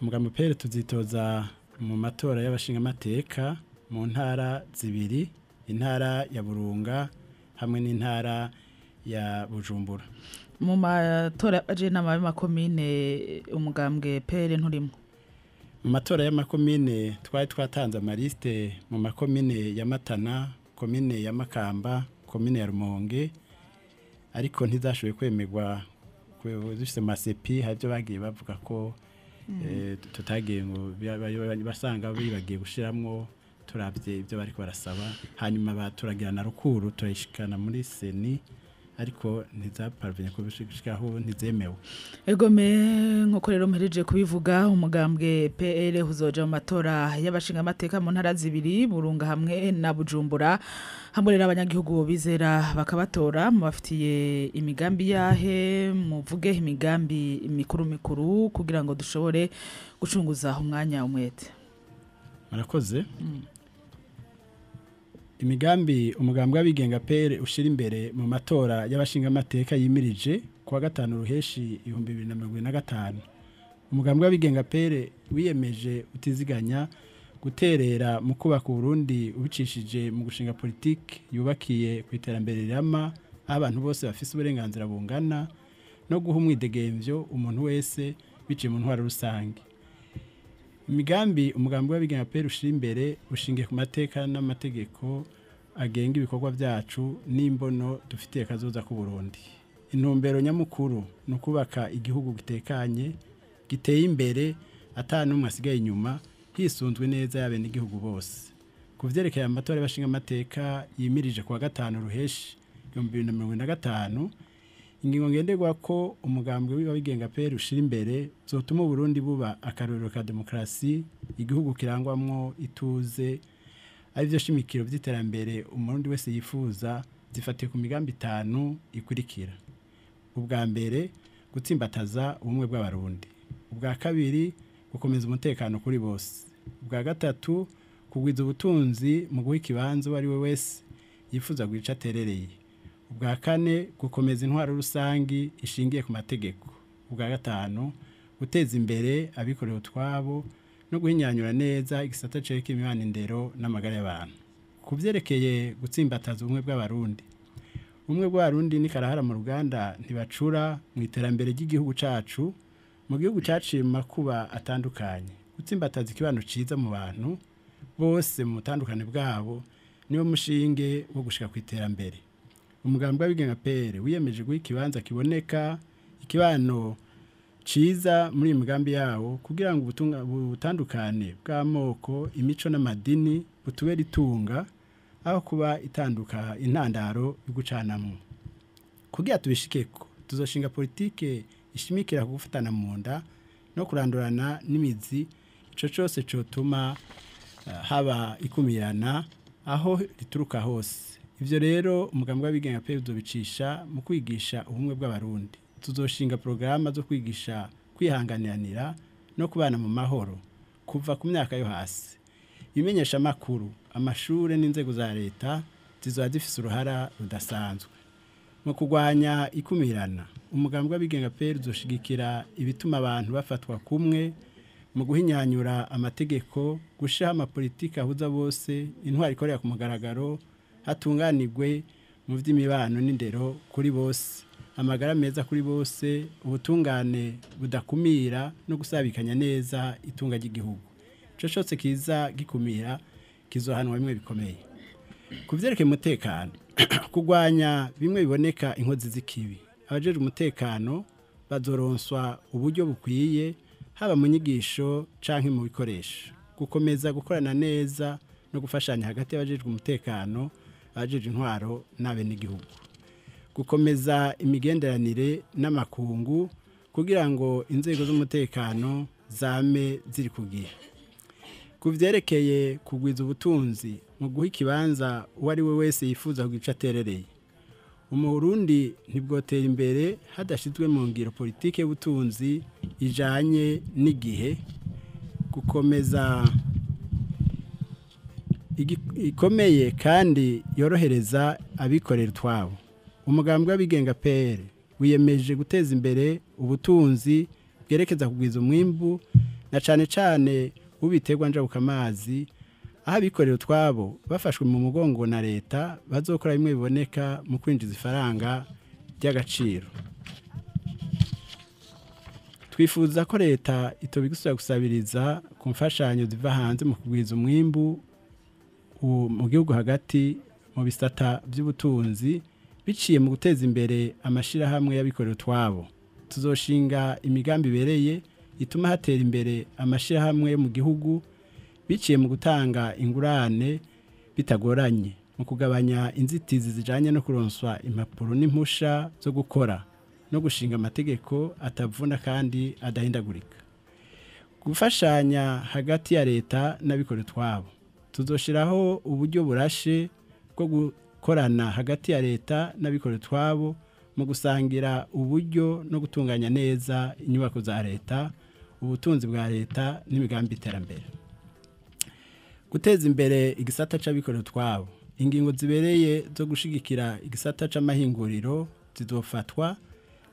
Umugambwe PL tuzitoza mu matora y'abashingamateka mu ntara zibiri, intara ya Burunga hamwe n'intara ya Bujumbura. Mu matora y'abajenama b'amakomine umugambwe PL nturimo? Mu matora y'amakomine twari twatanze amaliste mu makomine ya Matana, komine ya Makamba, komine ya Rumonge, ariko ntizashoboye kwemerwa dufise masepi. Hari ibyo bagiye bavuga ko tutagiye ngo basanga bibagiye gushiramwo, turavye ibyo bariko barasaba. Hanyuma baturagira na rukuru turayishikana muri CENI, ariko ntizaparvenye kubishikaho, ntizemewe. Egome, nkuko rero muhereje kubivuga, umugambwe PL uzoja mu matora y'abashingamateka mu ntara zibiri, Burunga hamwe na Bujumbura. Hamwe rero abanyagihugu bizera bakabatora, mubafitiye imigambi yahe? Muvuge imigambi mikuru mikuru kugira ngo dushobore gucunguza umwanya umwete. Murakoze. Imigambi umugambwe w'abigenga PL ushira imbere mu matora y'abashingamateka yimirije kuwa 5 ruheshi 2025: umugambwe w'abigenga PL wiyemeje utiziganya guterera mu kubaka Burundi ubicishije mu gushinga politiki yubakiye ku iterambere rirama, aho abantu bose bafise uburenganzira bungana, no guha umwidegemvyo umuntu wese biciye mu ntwaro rusange. Imigambi umugambi w'abigenga PL ushira imbere ushingiye ku mateka n'amategeko agenga ibikorwa byacu n'imbono dufitiye kazoza ku Burundi. Intumbero nyamukuru ni ukubaka igihugu gitekanye, giteye imbere, ata n'umwe asigaye inyuma, hisunzwe neza y'abenegihugu bose. Ku vyerekeye amatora y'abashinga amateka yimirije kuwa 5 ruheshi 2025, ingingo ngenderwa ko umugambwe w'abigenga PL ushira imbere zotuma Burundi buba akarorero ka demokrasi, igihugu kirangwamwo ituze, arivyo shimikiro vy'iterambere umurundi wese yifuza, zifatiye ku migambi itanu ikurikira: ubwa mbere, gutsimbataza ubumwe bw'abarundi; ubwa kabiri, gukomeza umutekano kuri bose; ubwa gatatu, kugwiza ubutunzi mu guha ikibanza uwo ari we wese yifuza guca aterereye; ubwa kane, gukomeza intwaro rusangi ishingiye ku mategeko; ubwa gatanu, guteza imbere abikorera utwabo no guhinyanyura neza igisata cerekeye imibano, indero n'amagara y'abantu. Ku vyerekeye gutsimbataza ubumwe bw'abarundi, ubumwe bw'abarundi ni karahara mu ruganda, ntibacura mu iterambere ry'igihugu cacu. Mu gihugu caciye mu makuba atandukanye, gutsimbataza ikibano ciza mu bantu bose mu butandukane bwabo niwo mushinge wo gushika ku iterambere. Umugambi w'abigenga PL wiyemeje guha ikibanza kiboneka ikibano ciza muri iyi migambi yawo, kugira ngo ubutandukane bw'amoko, imico n'amadini butubere itunga aho kuba itanduka intandaro yo gucanamwo. Kugira tubishikeko, tuzoshinga politike ishimikira ku gufatana mu nda no kurandurana n'imizi ico cose cotuma haba ikumirana aho rituruka hose. Ivyo rero umugambi w'abigenga PL uzobicisha mu kwigisha ubumwe bw'abarundi. Tuzoshinga porogaramu zo kwigisha kwihanganiranira no kubana mu mahoro kuva ku myaka yo hasi. Ibimenyeshamakuru, amashure n'inzego za leta zizoba zifise uruhara rudasanzwe mu kurwanya ikumirana. Umugambi w'abigenga PL uzoshigikira ibituma abantu bafatwa kumwe mu guhinyanyura amategeko, gushiraho amapolitiki ahuza bose, intwari ikorera ku mugaragaro, hatunganirwe mu vy'imibano n'indero kuri bose, amagara meza kuri bose, ubutungane budakumira no gusabikanya neza itunga ry'igihugu. Ico cose kiza gikumira kizohanwa bimwe bikomeye. Ku vyerekeye umutekano, kurwanya bimwe biboneka inkozi z'ikibi, abajejwe umutekano bazoronswa uburyo bukwiye, haba mu nyigisho canke mu bikoresho. Gukomeza gukorana neza no gufashanya hagati y'abajejwe umutekano, abajejwe intwaro n'abenegihugu. Gukomeza imigenderanire n'amakungu kugira ngo inzego z'umutekano zame ziri ku gihe. Ku vyerekeye kugwiza ubutunzi mu guha ikibanza uwo ari we wese yifuza kugira ico aterereye, Umurundi ntibwotera imbere hadashizwe mu ngiro politike y'ubutunzi ijanye n'igihe. Gukomeza ikomeye kandi yorohereza abikorera utwabo. Umugambi w'abigenga PL wiyemeje guteza imbere ubutunzi bwerekeza kugwiza umwimbu na cane cane ubiterwa njabukamazi, aho abikorera utwabo bafashwe mu mugongo na leta bazokora bimwe biboneka mu kwinjiza ifaranga ry'agaciro. Twifuza ko leta itobigusaba gusabiriza ku mfashanyo ziva hanze mu kugwiza umwimbu mu gihugu hagati mu bisata by'ubutunzi biciye mu guteza imbere amashirahamwe y'abikorera utwabo. Tuzoshinga imigambi ibereye ituma hatera imbere amashirahamwe yo mu gihugu biciye mu gutanga ingurane bitagoranye, mu kugabanya inzitizi zijanye no kuronswa impapuro n'impusha zo gukora, no gushinga amategeko atavuna kandi adahindagurika. Gufashanya hagati ya leta n'abikorera utwabo. Tuzoshiraho uburyo burashe bwo gukorana hagati ya leta n'abikorera utwabo mu gusangira uburyo no gutunganya neza inyubako za leta, ubutunzi bwa leta n'imigambi iterambere. Guteza imbere igisata c'abikorera utwabo. Ingingo zibereye zo gushigikira igisata c'amahinguriro zizofatwa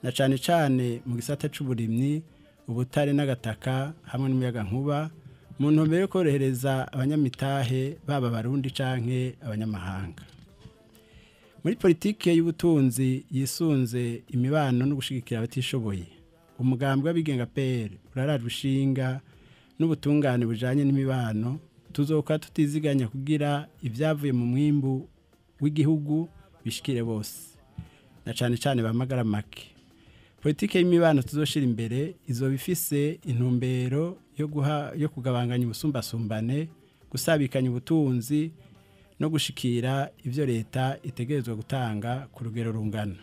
na cane cane mu gisata c'uburimyi, ubutare n'agataka hamwe n'umuyagankuba, mu ntumbero yo korohereza abanyamitahe baba Barundi canke abanyamahanga. Muri politike y'ubutunzi yisunze imibano no gushigikira abatishoboye, umugambi w'abigenga PL urarajwe ishinga n'ubutungane bujanye n'imibano. Tuzoka tutiziganya kugira ivyavuye mu mwimbu w'igihugu bishikire bose, na cane cane bamagara make. Politike y'imibano tuzoshira imbere izoba ifise intumbero yo kugabanganya ubusumbasumbane, gusabikanya ubutunzi no gushikira ivyo leta itegerezwa gutanga ku rugero rungana.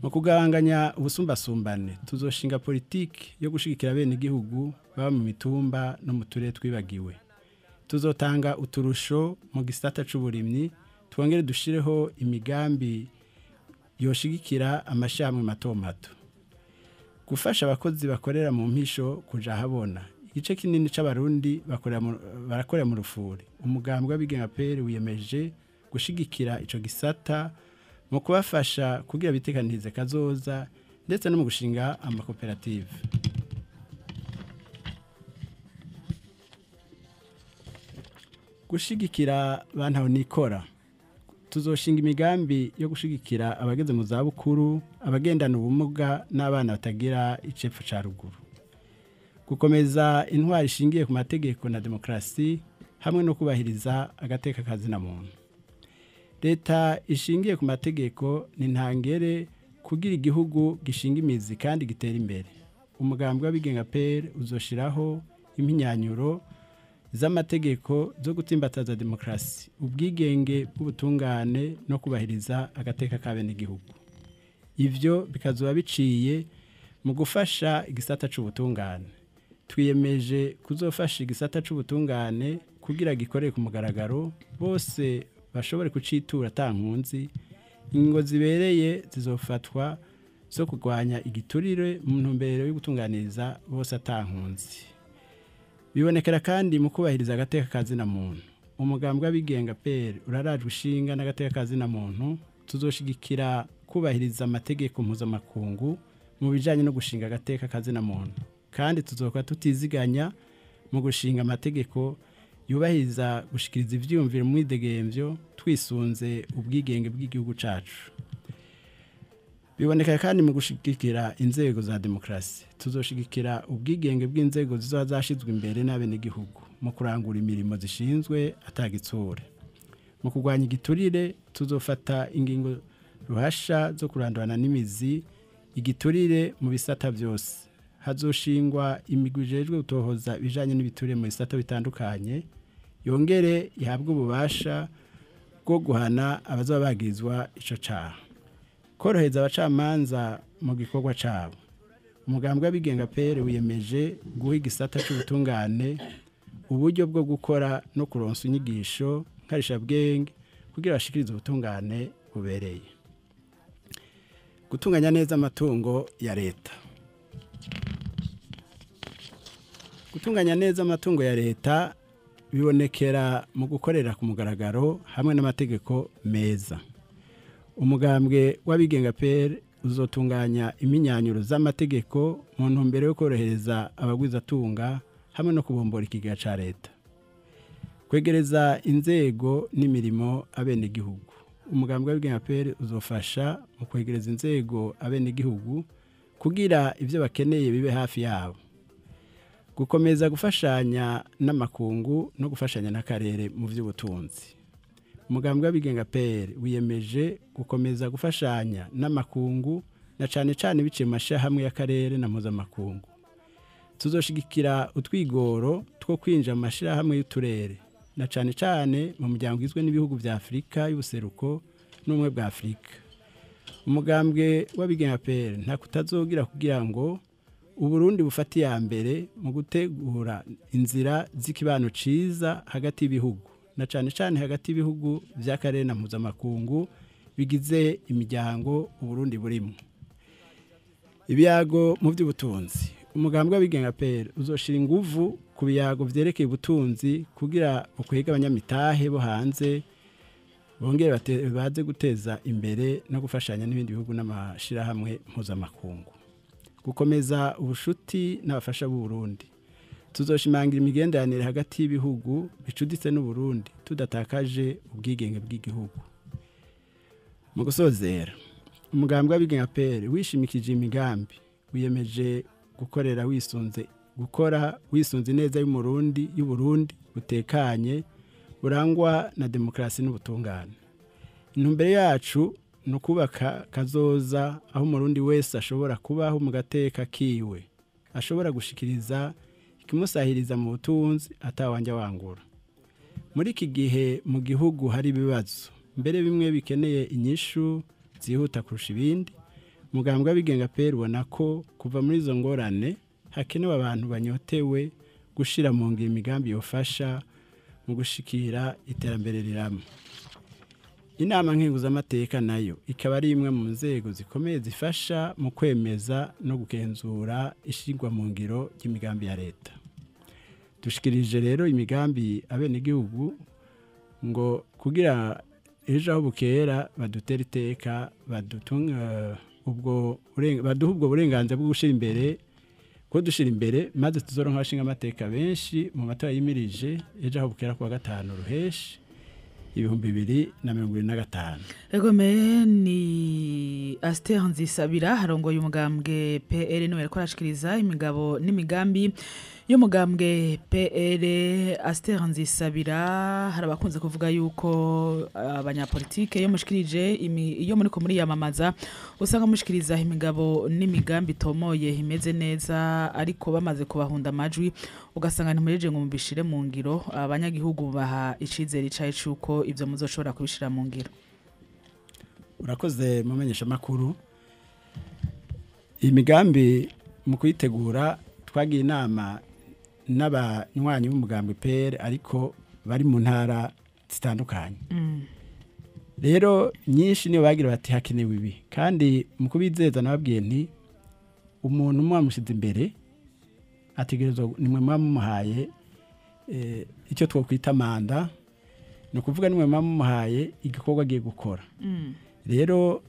Mu kugabanganya ubusumbasumbane tuzoshinga politike yo gushigikira bene igihugu baba mu mitumba no mu turere twibagiwe. Tuzotanga uturusho mu gisata c'uburimyi, twongere dushireho imigambi yoshigikira amashami mato mato. Gufasha abakozi bakorera mu mpisho kuja habona. Igice kinini c'abarundi barakorera mu rufuri. Umugambi w'abigenga PL wiyemeje gushigikira ico gisata mu kubafasha kugira bitekanirize kazoza ndetse no mu gushinga amakoperative. Gushigikira bantu nikora. Tuzoshinga imigambi yo gushigikira abageze mu zabukuru, abagendana ubumuga n'abana batagira icepfo ca ruguru. Gukomeza intwari ishingiye ku mategeko na demokrasi hamwe no kubahiriza agateka kazina muntu. Leta ishingiye ku mategeko ni ntangere kugira igihugu gishinga imizi kandi gitera imbere. Umugambi w'abigenga PL uzoshiraho impinyanyuro z'amategeko zo gutsimbataza demokrasi, ubwigenge bw'ubutungane no kubahiriza agateka ka benegihugu. Ivyo bikazoba biciye mu gufasha igisata c'ubutungane. Twiyemeje kuzofasha igisata c'ubutungane kugira gikorere ku mugaragaro, bose bashobore kucitura ata nkunzi. Ingingo zibereye zizofatwa zo kurwanya igiturire mu ntumbero yo gutunganiriza bose ata nkunzi. Bibonekera kandi mu kubahiriza agateka kazina muntu. Umugambwe w'abigenga PL urarajwe ishinga n'agateka kazina muntu. Tuzoshigikira kubahiriza amategeko mpuzamakungu mu bijanye no gushinga agateka kazina muntu, kandi tuzokora tutiziganya mu gushinga amategeko yubahiriza gushikiriza ivyiyumviro mu mwidegemvyo twisunze ubwigenge bw'igihugu cacu. Biboneka kandi mu gushigikira inzego za demokrasi. Tuzoshigikira ubwigenge bw'inzego zizoba zashizwe imbere n'abenegihugu mu kurangura imirimo zishinzwe atagitsure. Mu kurwanya igiturire tuzofata ingingo ruhasha zo kurandurana n'imizi igiturire mu bisata byose. Hazoshingwa imigwi ijejwe gutohoza ibijanye n'ibiturire mu bisata bitandukanye, yongere ihabwe ububasha bwo guhana abazoba bagirizwa ico caha. Korohereza abacamanza mu gikorwa cabo. Umugambwe w'abigenga PL wiyemeje guha igisata c'ubutungane uburyo bwo gukora no kuronsa inyigisho nkarishabwenge kugira bashikirize ubutungane bubereye. Gutunganya neza amatungo ya leta. Gutunganya neza amatungo ya leta bibonekera mu gukorera ku mugaragaro hamwe n'amategeko meza. Umugambwe w'abigenga PL uzotunganya iminyanyuro z'amategeko mu ntumbero yo korohereza abagwizatunga hamwe no kubombora ikigega ca leta. Kwegereza inzego n'imirimo abenegihugu. Umugambwe w'abigenga PL uzofasha mu kwegereza inzego abenegihugu kugira ivyo bakeneye bibe hafi yabo. Gukomeza gufashanya n'amakungu no gufashanya n'akarere mu vy'ubutunzi. Umugambwe w'abigenga PL wiyemeje gukomeza gufashanya n'amakungu na cane cane biciye mu mashirahamwe y'akarere na mpuzamakungu. Tuzoshigikira utwigoro two kwinjira mu mashirahamwe y'uturere na cane cane mu muryango ugizwe n'ibihugu vya Afrika y'ubuseruko n'ubumwe bwa Afrika. Umugambwe w'abigenga PL nta kutazogira kugira ngo Uburundi bufate iya mbere mu gutegura inzira z'ikibano ciza hagati y'ibihugu na cane cane hagati y'ibihugu vy'akarere na mpuzamakungu bigize imiryango Uburundi burimo. Ibiyago mu vy'ubutunzi. Umugambwe w'abigenga PL uzoshira inguvu ku biyago vyerekeye ubutunzi kugira ukwega abanyamitahe bo hanze bongere baze guteza imbere no gufashanya n'ibindi bihugu n'amashirahamwe mpuzamakungu. Gukomeza ubushuti n'abafasha b'u Burundi. Tuzoshimangira imigenderanire hagati y'ibihugu bicuditse n'u Burundi tudatakaje ubwigenge bw'igihugu. Mu gusozera, umugambwe w'abigenga PL wishimikije imigambi wiyemeje gukorera wisunze gukora wisunze neza y'umurundi y'Uburundi butekanye burangwa na demokrasi n'ubutungane. Intumbero yacu no kubaka kazoza aho umurundi wese ashobora kubaho mu gateka kiwe, ashobora gushikiriza ikimusahiriza mu butunzi atawanja wangura. Muri iki gihe mu gihugu hari ibibazo mbere bimwe bikeneye inyishu zihuta kurusha ibindi. Umugambwe w'abigenga PL ubona ko kuva muri izo ngorane hakenewe abantu banyotewe gushira mu ngiro imigambi yofasha mu gushikira iterambere rirama. Inama nkenguzamateka nayo ikaba ari imwe mu nzego zikomeye zifasha mu kwemeza no gukenzura ishingwa mu ngiro ry'imigambi ya leta. Dushikirije rero imigambi abenegihugu ngo kugira ejo aho bukera badutere iteka badutunga ubwo baduha ubwo burenganzira bwo gushira imbere ko dushira imbere maze tuzoronka abashinga amateka benshi mu matora yimirije ejo aho bukera kuwa gatanu ruheshi 2025. Egome ni Aster Nzisabira harongoye umugambwe PL niwe yariko arashikiriza imigabo n'imigambi y'umugambwe PL. Aster Nzisabira hari abakunze kuvuga yuko abanyapolitike iyo mushikirije iyo muriko muri yamamaza usanga mushikiriza imigabo n'imigambi tomoye imeze neza, ariko bamaze kubahunda amajwi ugasanga ntimureje ngo mubishire mu ngiro. Abanyagihugu baha icizere icaye cuko ivyo muzoshobora kubishira mu ngiro. Urakoze mumenyesha makuru. Imigambi mu kuyitegura twagiye inama n'abanywanyi b'umugambwe PL ariko bari mu ntara zitandukanye. Rero nyinshi niyo bagira bati hakenewe ibi, kandi mu kubizeza nababwiye nti umuntu mwamushize imbere ategerezwa nimwe mwamuhaye icyo twokwita manda, ni ukuvuga nimwe mwamuhaye igikorwa agiye gukora. Rero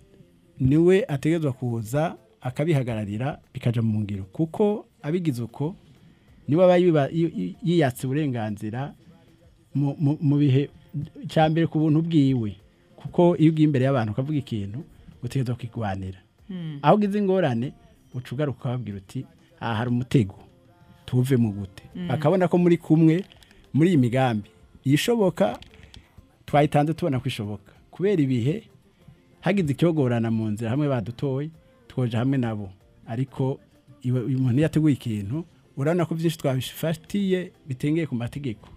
niwe ategerezwa kuza akabihagararira bikaja mu ngiro, kuko abigize uko niwe aba yiyatse uburenganzira mu bihe cya mbere ku buntu bwiwe, kuko iyo ugiye imbere y'abantu ukavuga ikintu utegerezwa kwigwanira. Aho ugize ingorane uca ugaruka ukababwira uti aha hari umutego tuve mu gute, bakabona ko muri kumwe muri iyi migambi ishoboka twayitanze tubona ko ishoboka. Kubera ibihe hagize icyogorana mu nzira hamwe badutoye twoje hamwe nabo, ariko uyu muntu yateguye ikintu urabona ko byinshi twabifatiye bitengeye ku mategeko,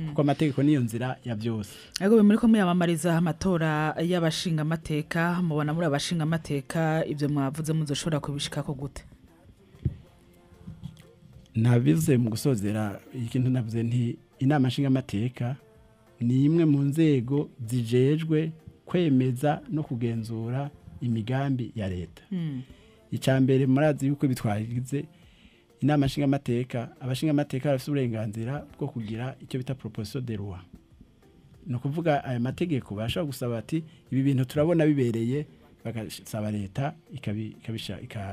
kuko amategeko niyo nzira ya byose. Ariko muri ko muyamamariza amatora y'abashinga amateka, mubona muri abashinga amateka ibyo mwavuze muzoshobora kubishikako gute? Nabivuze mu gusozera ikintu navuze nti inama nshinga amateka ni imwe mu nzego zijejwe kwemeza no kugenzura imigambi ya leta. Icya mbere murazi yuko bitwagize inama nshinga amateka, abashinga amateka bafite uburenganzira bwo kugira icyo bita proposition de loi. No kuvuga aya mategeko bashobora gusaba ati ibi bintu turabona bibereye, bagasaba leta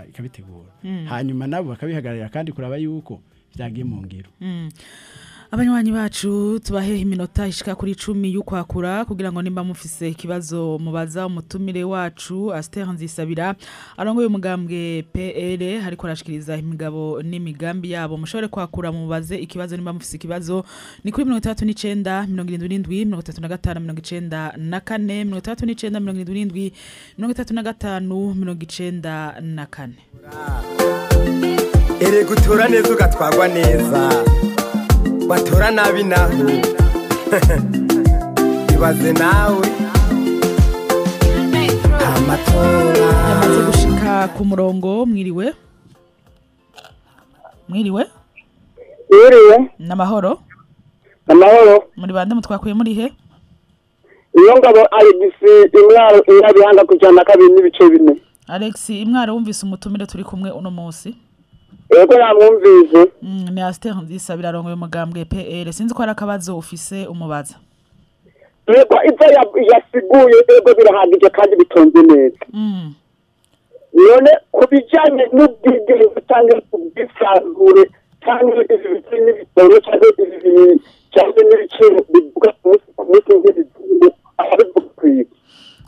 ikabitegura. Hanyuma nabo bakabihagararira kandi kuraba yuko byagiye mu ngiro. Abanywanyi bacu tubahe iminota ishika kuri 10 y'ukwakura kugira ngo nimba mufise ikibazo mubaza umutumire wacu Aster Nzisabira arongoye umugambwe PL, hariko arashikiriza imigabo n'imigambi yabo. Mushobore kwakura mubaze ikibazo nimba mufise ikibazo. Ni kuri 39 77 35 94 39 77 35 94. Ere gutora neza ugatwagwa neza, batora nabi naho ibaze nawe amatora. Yamaze gushika ku murongo. Mwiriwe? Mwiriwe? Mwiriwe. Namahoro? Amahoro. Muri bande mutwakuye muri he? Iyo ngabo Alex Imwaro inabihanga kujana kabiri n'ibice bine. Alex Imwaro, wumvise umutumire turi kumwe uno munsi? Yego namwumvise. Ni Aster Nzisabira arongoye umugambwe PL. Sinzi ko ari akabazo ufise umubaza. Yego ivyo yasiguye yego birahagije kandi bitonze neza. None kubijanye n'ubwigenge cyangwa ubwisanzure cyangwa ibintu cyangwa ibintu cyangwa n'ibiciro bivuga ku munsi nk'ibintu aho.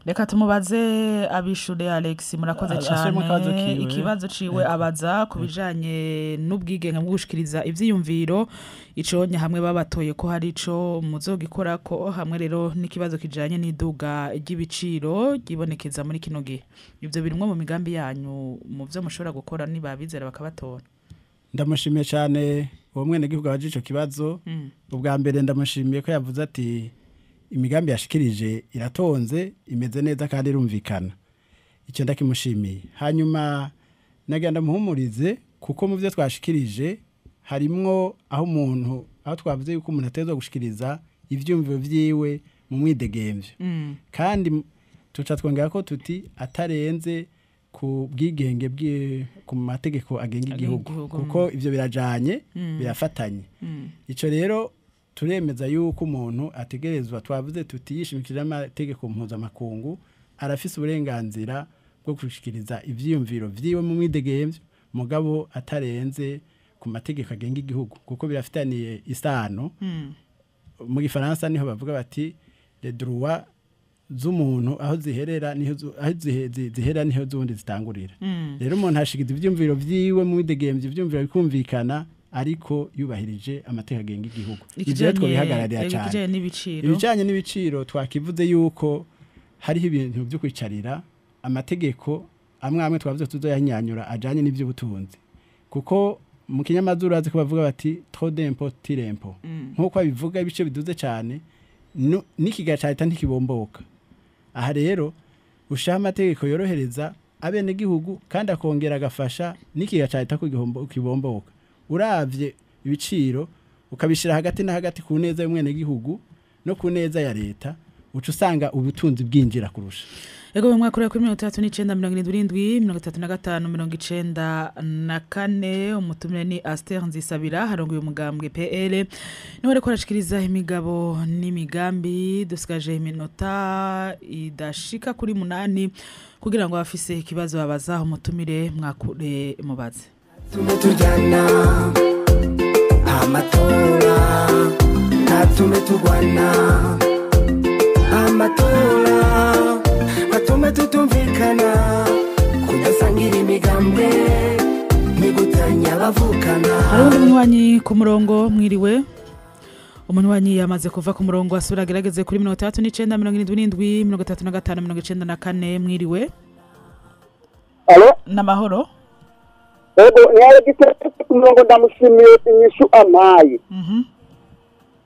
Reka tumubaze abishure Alex, murakoze cyane. Ikibazo ciwe abaza kubijanye n'ubwigenge bwo gushikiriza ivyiyumviro iconye hamwe babatoye ko hari ico muzogikora ko hamwe rero n'ikibazo kijanye n'iduga ry'ibiciro ryibonekeza muri kino gihe. Ivyo birimwo mu migambi yanyu mu vyo mushobora gukora nibabizera bakabatora? Ndamushimiye cyane uwo mwene gihugu abaje ico kibazo. Ubwa mbere ndamushimiye ko yavuze ati imigambi yashikirije iratonze imeze neza kandi irumvikana. Icyo ndakimushimiye. Hanyuma nagenda muhumurize kuko mu byo twashikirije harimwo aho umuntu aho twavuze yuko umuntu atezwa gushikiriza ivyumviro vyiwe mu mwidegemvyo. Kandi tuca twongera ko tuti atarenze ku bwigenge bwe ku mategeko agenga igihugu, kuko ivyo birajanye birafatanye. Ico rero turemeza yuko umuntu ategerezwa, twavuze tuti yishimikije amategeko mpuzamakungu arafise uburenganzira bwo gushikiriza ivyiyumviro vyiwe mu mwidegemvyo, mugabo atarenze ku mategeko agenga igihugu, kuko birafitaniye isano. Mu gifaransa niho bavuga bati les droits z'umuntu aho ziherera niho aho zihera niho zundi zitangurira. Rero umuntu ashikiza ivyumviro vyiwe mu mwidegemvyo, ivyumviro bikumvikana ariko yubahirije amategeko agenga igihugu. Ivyo twobihagararira cyane. Ibijanye n'ibiciro twakivuze yuko hariho ibintu byo kwicarira amategeko amwe amwe twavuze tuzoyanyanyura ajanye n'ivy'ubutunzi, kuko mu kinyamazuru azi ko bavuga bati trop d'impôt tire impôt. Nkuko abivuga ibice biduze cyane n'ikiga ca leta ntikibomboka. Aha rero ushaha amategeko yorohereza abene gihugu kandi akongera agafasha n'ikiga ca leta kibomboka. Uravye ibiciro ukabishira hagati na hagati ku neza y'umwene gihugu no ku neza ya leta, uca usanga ubutunzi bwinjira kurusha. Ego mu mwaka kuri 39 77 35 94 umutumire ni Aster Nzisabira harongoye umugambwe PL niwe ariko arashikiriza imigabo n'imigambi. Dusigaje iminota idashika kuri 8 kugira ngo abafise ikibazo babaza umutumire mwakure mubaze. Tumetujana amatora tumetugwana amatora atume tutumvikana kudasangira imigambwe nigutanya bavukana. Hari undi munywanyi ku murongo mwiriwe. Umunywanyi yamaze kuva ku murongo asubira agerageze kuri 39 77 35 94 mwiriwe. Allo namahoro. Ego nyaragise ku murongo ndamushimiye inyishu amaye.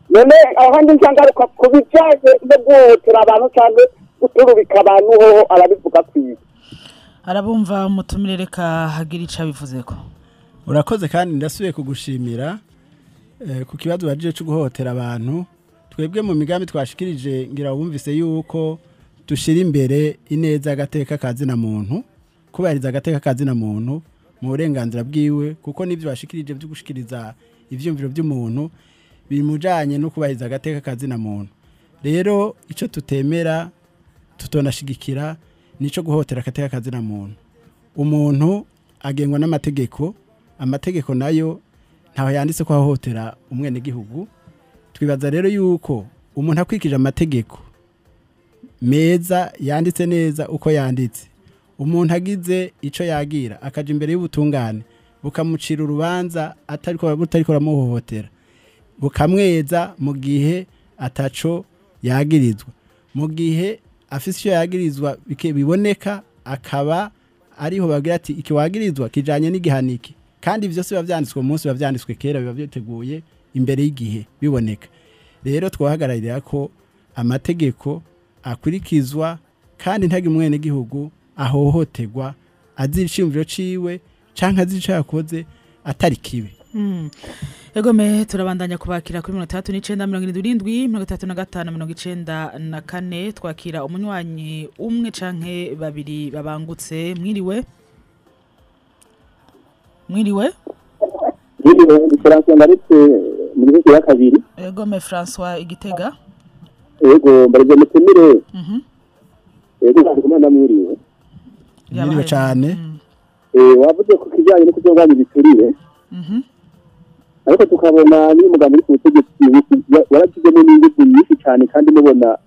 None ahandi nsangaruka kubijanye no guhotera abantu cyangwa guturubika abantu hoho arabivuga kwiye. Arabumva umutumire reka hagira ica bivuzeko. Urakoze kandi ndasubiye kugushimira ku kibazo baje cyo guhotera abantu. Twebwe mu migambi twashikirije ngira wumvise yuko dushira imbere ineza agateka kazina muntu, kubahiriza agateka kazina muntu mu burenganzira bwiwe, kuko nivyo bashikirije byo gushikiriza ivyumviro by'umuntu bimujanye no kubahiriza agateka kazina muntu. Rero ico tutemera tutonashigikira nico guhotera agateka kazina muntu. Umuntu agengwa n'amategeko, amategeko nayo ntaho yanditse ko ahotera umwene gihugu. Twibaza rero yuko umuntu akwikije amategeko meza yanditse neza uko yanditse, umuntu agize ico yagira akaja imbere y'ubutungane bukamucira urubanza atariko butariko ramuhohotera, bukamweza mu gihe ataco yagirizwa, mu gihe afise icyo yagirizwa biboneka akaba ariho bagira ati iki wagirizwa kijanye n'igihaniki. Kandi ivyo biba vyanditswe umunsi biba vyanditswe kera, biba biteguye imbere y'igihe biboneka. Rero twahagararira ko amategeko akurikizwa kandi ntage umwene gihugu ahohoterwa azira iciyumviro ciwe canke azira ico yakoze atari kibi. Egome turabandanya kubakira kuri 39 77 35 94 twakira umunywanyi umwe canke babiri babangutse. Mwiriwe. Mwiriwe. Mwiriwe, François ndaretse muri gihugu ya kabiri. Egome François Igitega. Ego mbarije mutumire. Ego ndagumana mwiriwe. Mwiriwe cyane. Wavuze ku kijanye no kuzonganya ibiturire. Ariko tukabona ni umugambi uri ku butegetsi waragizemo n'ingufu nyinshi cyane, kandi mubona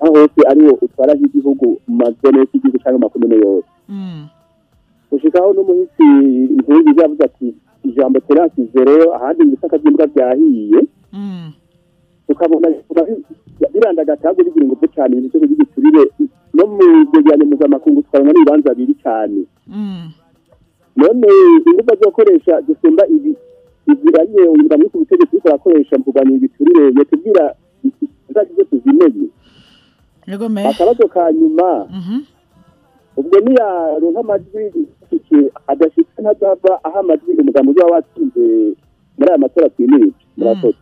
aho hose ariwo utwara igihugu mu mazone y'igihugu cyangwa makomune yose. Ushikaho n'umuhisi Nkurunziza yavuze ati ijambo terasi zero ahandi ibisaka by'imbwa byahiye. Tukabona birandagatago bigira ingufu cyane ibintu byo kugiturire no mu byegeranyo mpuzamakungu tukabona n'ibibanza biri cyane. None ingufu azokoresha gusumba ibi iziranye umugambi ku butegetsi akoresha mu kurwanya ibiturire yatubwira zagize tuzimenye. Egome. Akabazo ka nyuma. Ubwo niyaronka amajwi adashitse ntazava aho amajwi umugambi uba watsinze muri aya matora twimirije. Murakoze.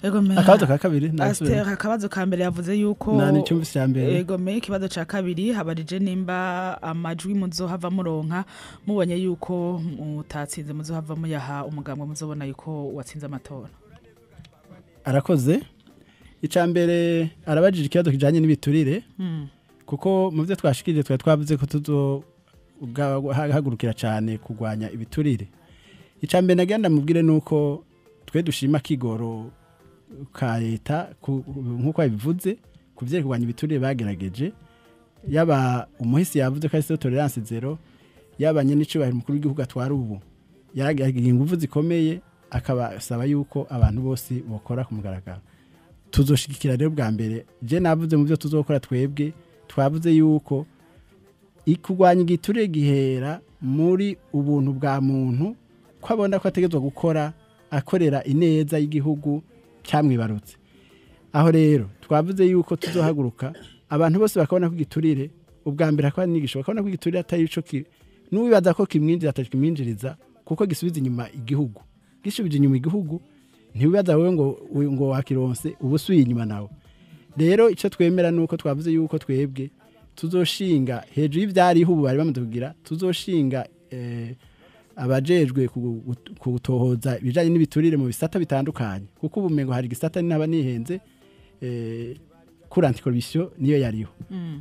Egome. Akabazo ka kabiri Aster akabazo ka mbere yavuze yuko nani cyumvise cya mbere. Egome ikibazo ca kabiri habarije nimba amajwi muzohava muronka mubonye yuko mutatsinze muzohava muyaha umugambwe muzobona yuko watsinze amatora. Arakoze. Ica mbere arabajije ikibazo kijanye n'ibiturire. Kuko mu byo twashikirije twa twavuze ko tuzohagurukira cyane kugwanya ibiturire. Ica mbere nagenda mubwire nuko twe dushima kigoro ka leta nkuko yabivuze kuvye kugwanya ibiturire bagerageje, yaba umuhisi yavuze ko ari tolerance zero, yabanye n'icubahiro mukuru w'igihugu atwara ubu yaragiye ingufu zikomeye akabasaba yuko abantu bose bokora ku mugaragaro. Tuzoshigikira rero bwa mbere je navuze mu byo tuzokora twebwe twavuze yuko ikugwanya igiturire gihera muri ubuntu bwa muntu ko abona ko ategezwa gukora akorera ineza y'igihugu cyamwibarutse. Aho rero twavuze yuko tuzohaguruka abantu bose bakabona ko igiturire ubwa mbere akaba nigisho bakabona ko igiturire atari ico n'uwibaza ko kimwinjira atakimwinjiriza kuko gisubiza inyuma igihugu, gisubije inyuma igihugu ntiwibaza wewe ngo wakironse ubusuye inyuma nawe. Rero icyo twemera nuko twavuze yuko twebwe tuzoshinga hejuru y'ivyariho ubu bari bamaze kugira, tuzoshinga abajejwe kutohoza ibijanye n'ibiturire mu bisata bitandukanye, kuko ubu mengo hari gisata n'aba nihenze kuri anticorruption niyo yariho.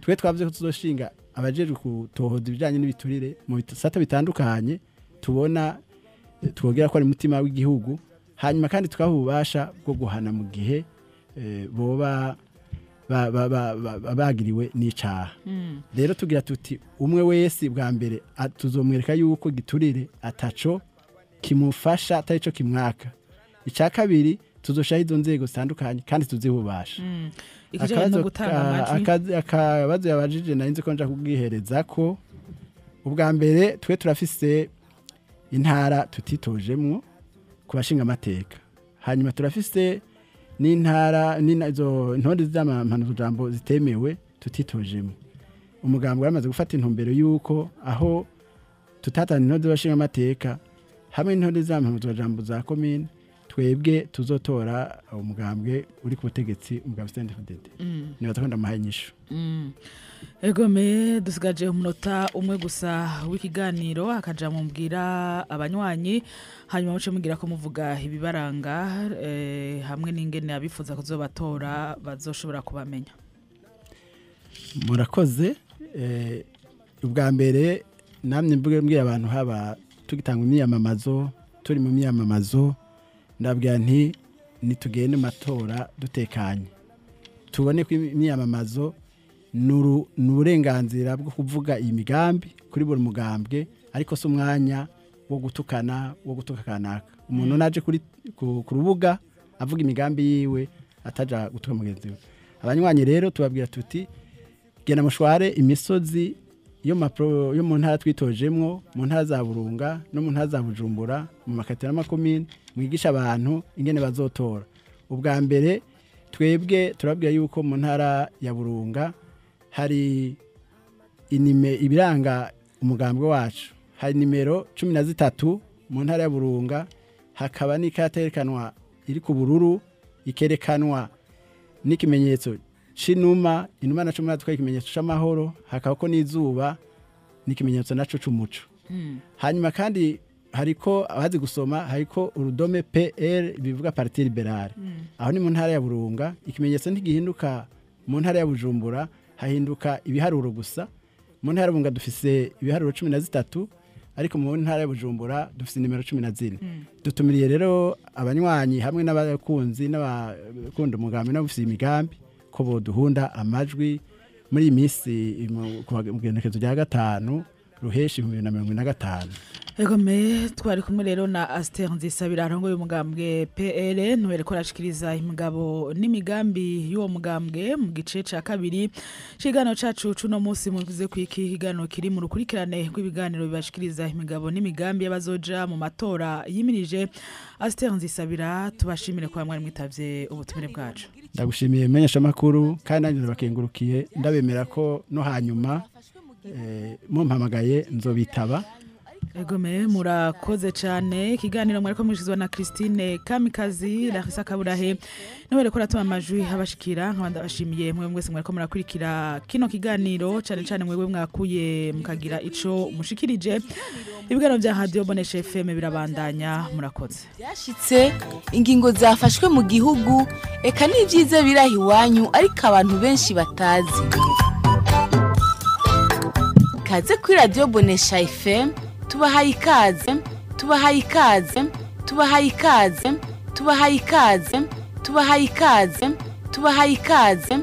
Twe twavuze ko tuzoshinga abajejwe kutohoza ibijanye n'ibiturire mu bisata bitandukanye, tubona twogera ko ari mutima w'igihugu, hanyuma kandi tukahubasha bwo guhana mu gihe boba bagiriwe n'icaha. Rero tugira tuti umwe wese bwa mbere tuzomwereka yuko giturire ataco kimufasha atarico kimwaka. Icya kabiri tuzoshaho izo nzego zitandukanye kandi tuzihubasha. Akabazo yabajije nari nzi ko nja kubwihereza ko ubwa mbere twe turafise intara tutitojemwo ku bashinga amateka, hanyuma turafise n'intara n'izo ntonde z'amampanuzo zitemewe tutitojemo. Umugambi waramaze gufata intumbero yuko aho tutatana intonde z'abashinga amateka hamwe n'intonde z'amampanuzo za komine, twebwe tuzotora umugambwe uri ku butegetsi, umugambwe CNDD-FDD. Niba tukunda amahaye inyishu. Egome dusigaje umunota umwe gusa w'ikiganiro, akaja mumbwira abanywanyi, hanyuma muce mugira ko muvuga ibibaranga hamwe n'ingene abifuza kuzobatora bazoshobora kubamenya. Murakoze. Ubwa mbere namye mbwira abantu haba tugitanga imyamamazo, turi mu myamamazo, ndabwira nti nitugende matora dutekanye, tubone ko imyamamazo n'uburenganzira bwo kuvuga iyi migambi kuri buri mugambwe, ariko si umwanya wo gutukana, wo gutuka kanaka. Umuntu naje kuri ku rubuga avuga imigambi yiwe ataja gutuka mugenzi we. Abanywanyi rero tubabwira tuti genda mushware imisozi yo mu ntara twitojemwo, mu ntara za Burunga no mu ntara za Bujumbura, mu makatira n'amakomine, mwigisha abantu ingene bazotora. Ubwa mbere twebwe turabwira yuko mu ntara ya Burunga hari inime ibiranga umugambwe wacu, hari nimero 13 mu ntara ya Burunga, hakaba n'ikaterekanwa iri ku bururu ikerekanwa n'ikimenyetso c'inuma, inuma naco muri ikimenyetso c'amahoro, hakaba ko n'izuba n'ikimenyetso naco c'umuco. Hanyuma kandi hariko abazi gusoma, hariko urudome PL bivuga Parti Liberale. Aho ni mu ntara ya Burunga, ikimenyetso ntigihinduka mu ntara ya Bujumbura, hahinduka ibiharuro gusa. Mu ntara ya Burunga dufise ibiharuro 13, ariko mu ntara ya Bujumbura dufise nimero 14. Dutumiriye rero abanywanyi hamwe n'abakunzi n'abakunda umugambi n'abufise imigambi ko boduhunda amajwi muri iyi minsi mu genekezo rya 5 ruheshi 2025. Egome twari kumwe rero na Aster Nzisabira arongoye umugambwe PL, ntuhere ko arashikiriza imigabo n'imigambi y'uwo mugambwe mu gice ca kabiri cigano cacu cuno munsi. Muvuze ku iki kiganiro kiri mu rukurikirane rw'ibiganiro bibashikiriza imigabo n'imigambi y'abazoja mu matora yimirije. Aster Nzisabira, tubashimire kwa mwari mwitavye ubutumire bwacu. Ndagushimiye menyesha makuru kandi nanjye ndabakengurukiye, ndabemera ko no hanyuma mumpamagaye nzobitaba. Egome murakoze cyane. Ikiganiro mwariko mwishizwa na Christine Kamikazi, Larissa Kaburahe niwe reko ratuma amajwi habashikira. Nkabanda bashimiye mwe mwese mwariko murakurikira kino kiganiro, cyane cyane mwebwe mwakuye mukagira ico mushikirije. Ibiganiro bya Radio Bonesha FM birabandanya. Murakoze. Byashitse ingingo zafashwe mu gihugu eka n'ivyiza birahi iwanyu, ariko abantu benshi batazi. Kaze kuri Radio Bonesha FM, tubahaye ikaze, tubahaye ikaze, tubahaye ikaze, tubahaye ikaze, tubahaye ikaze, tubahaye ikaze.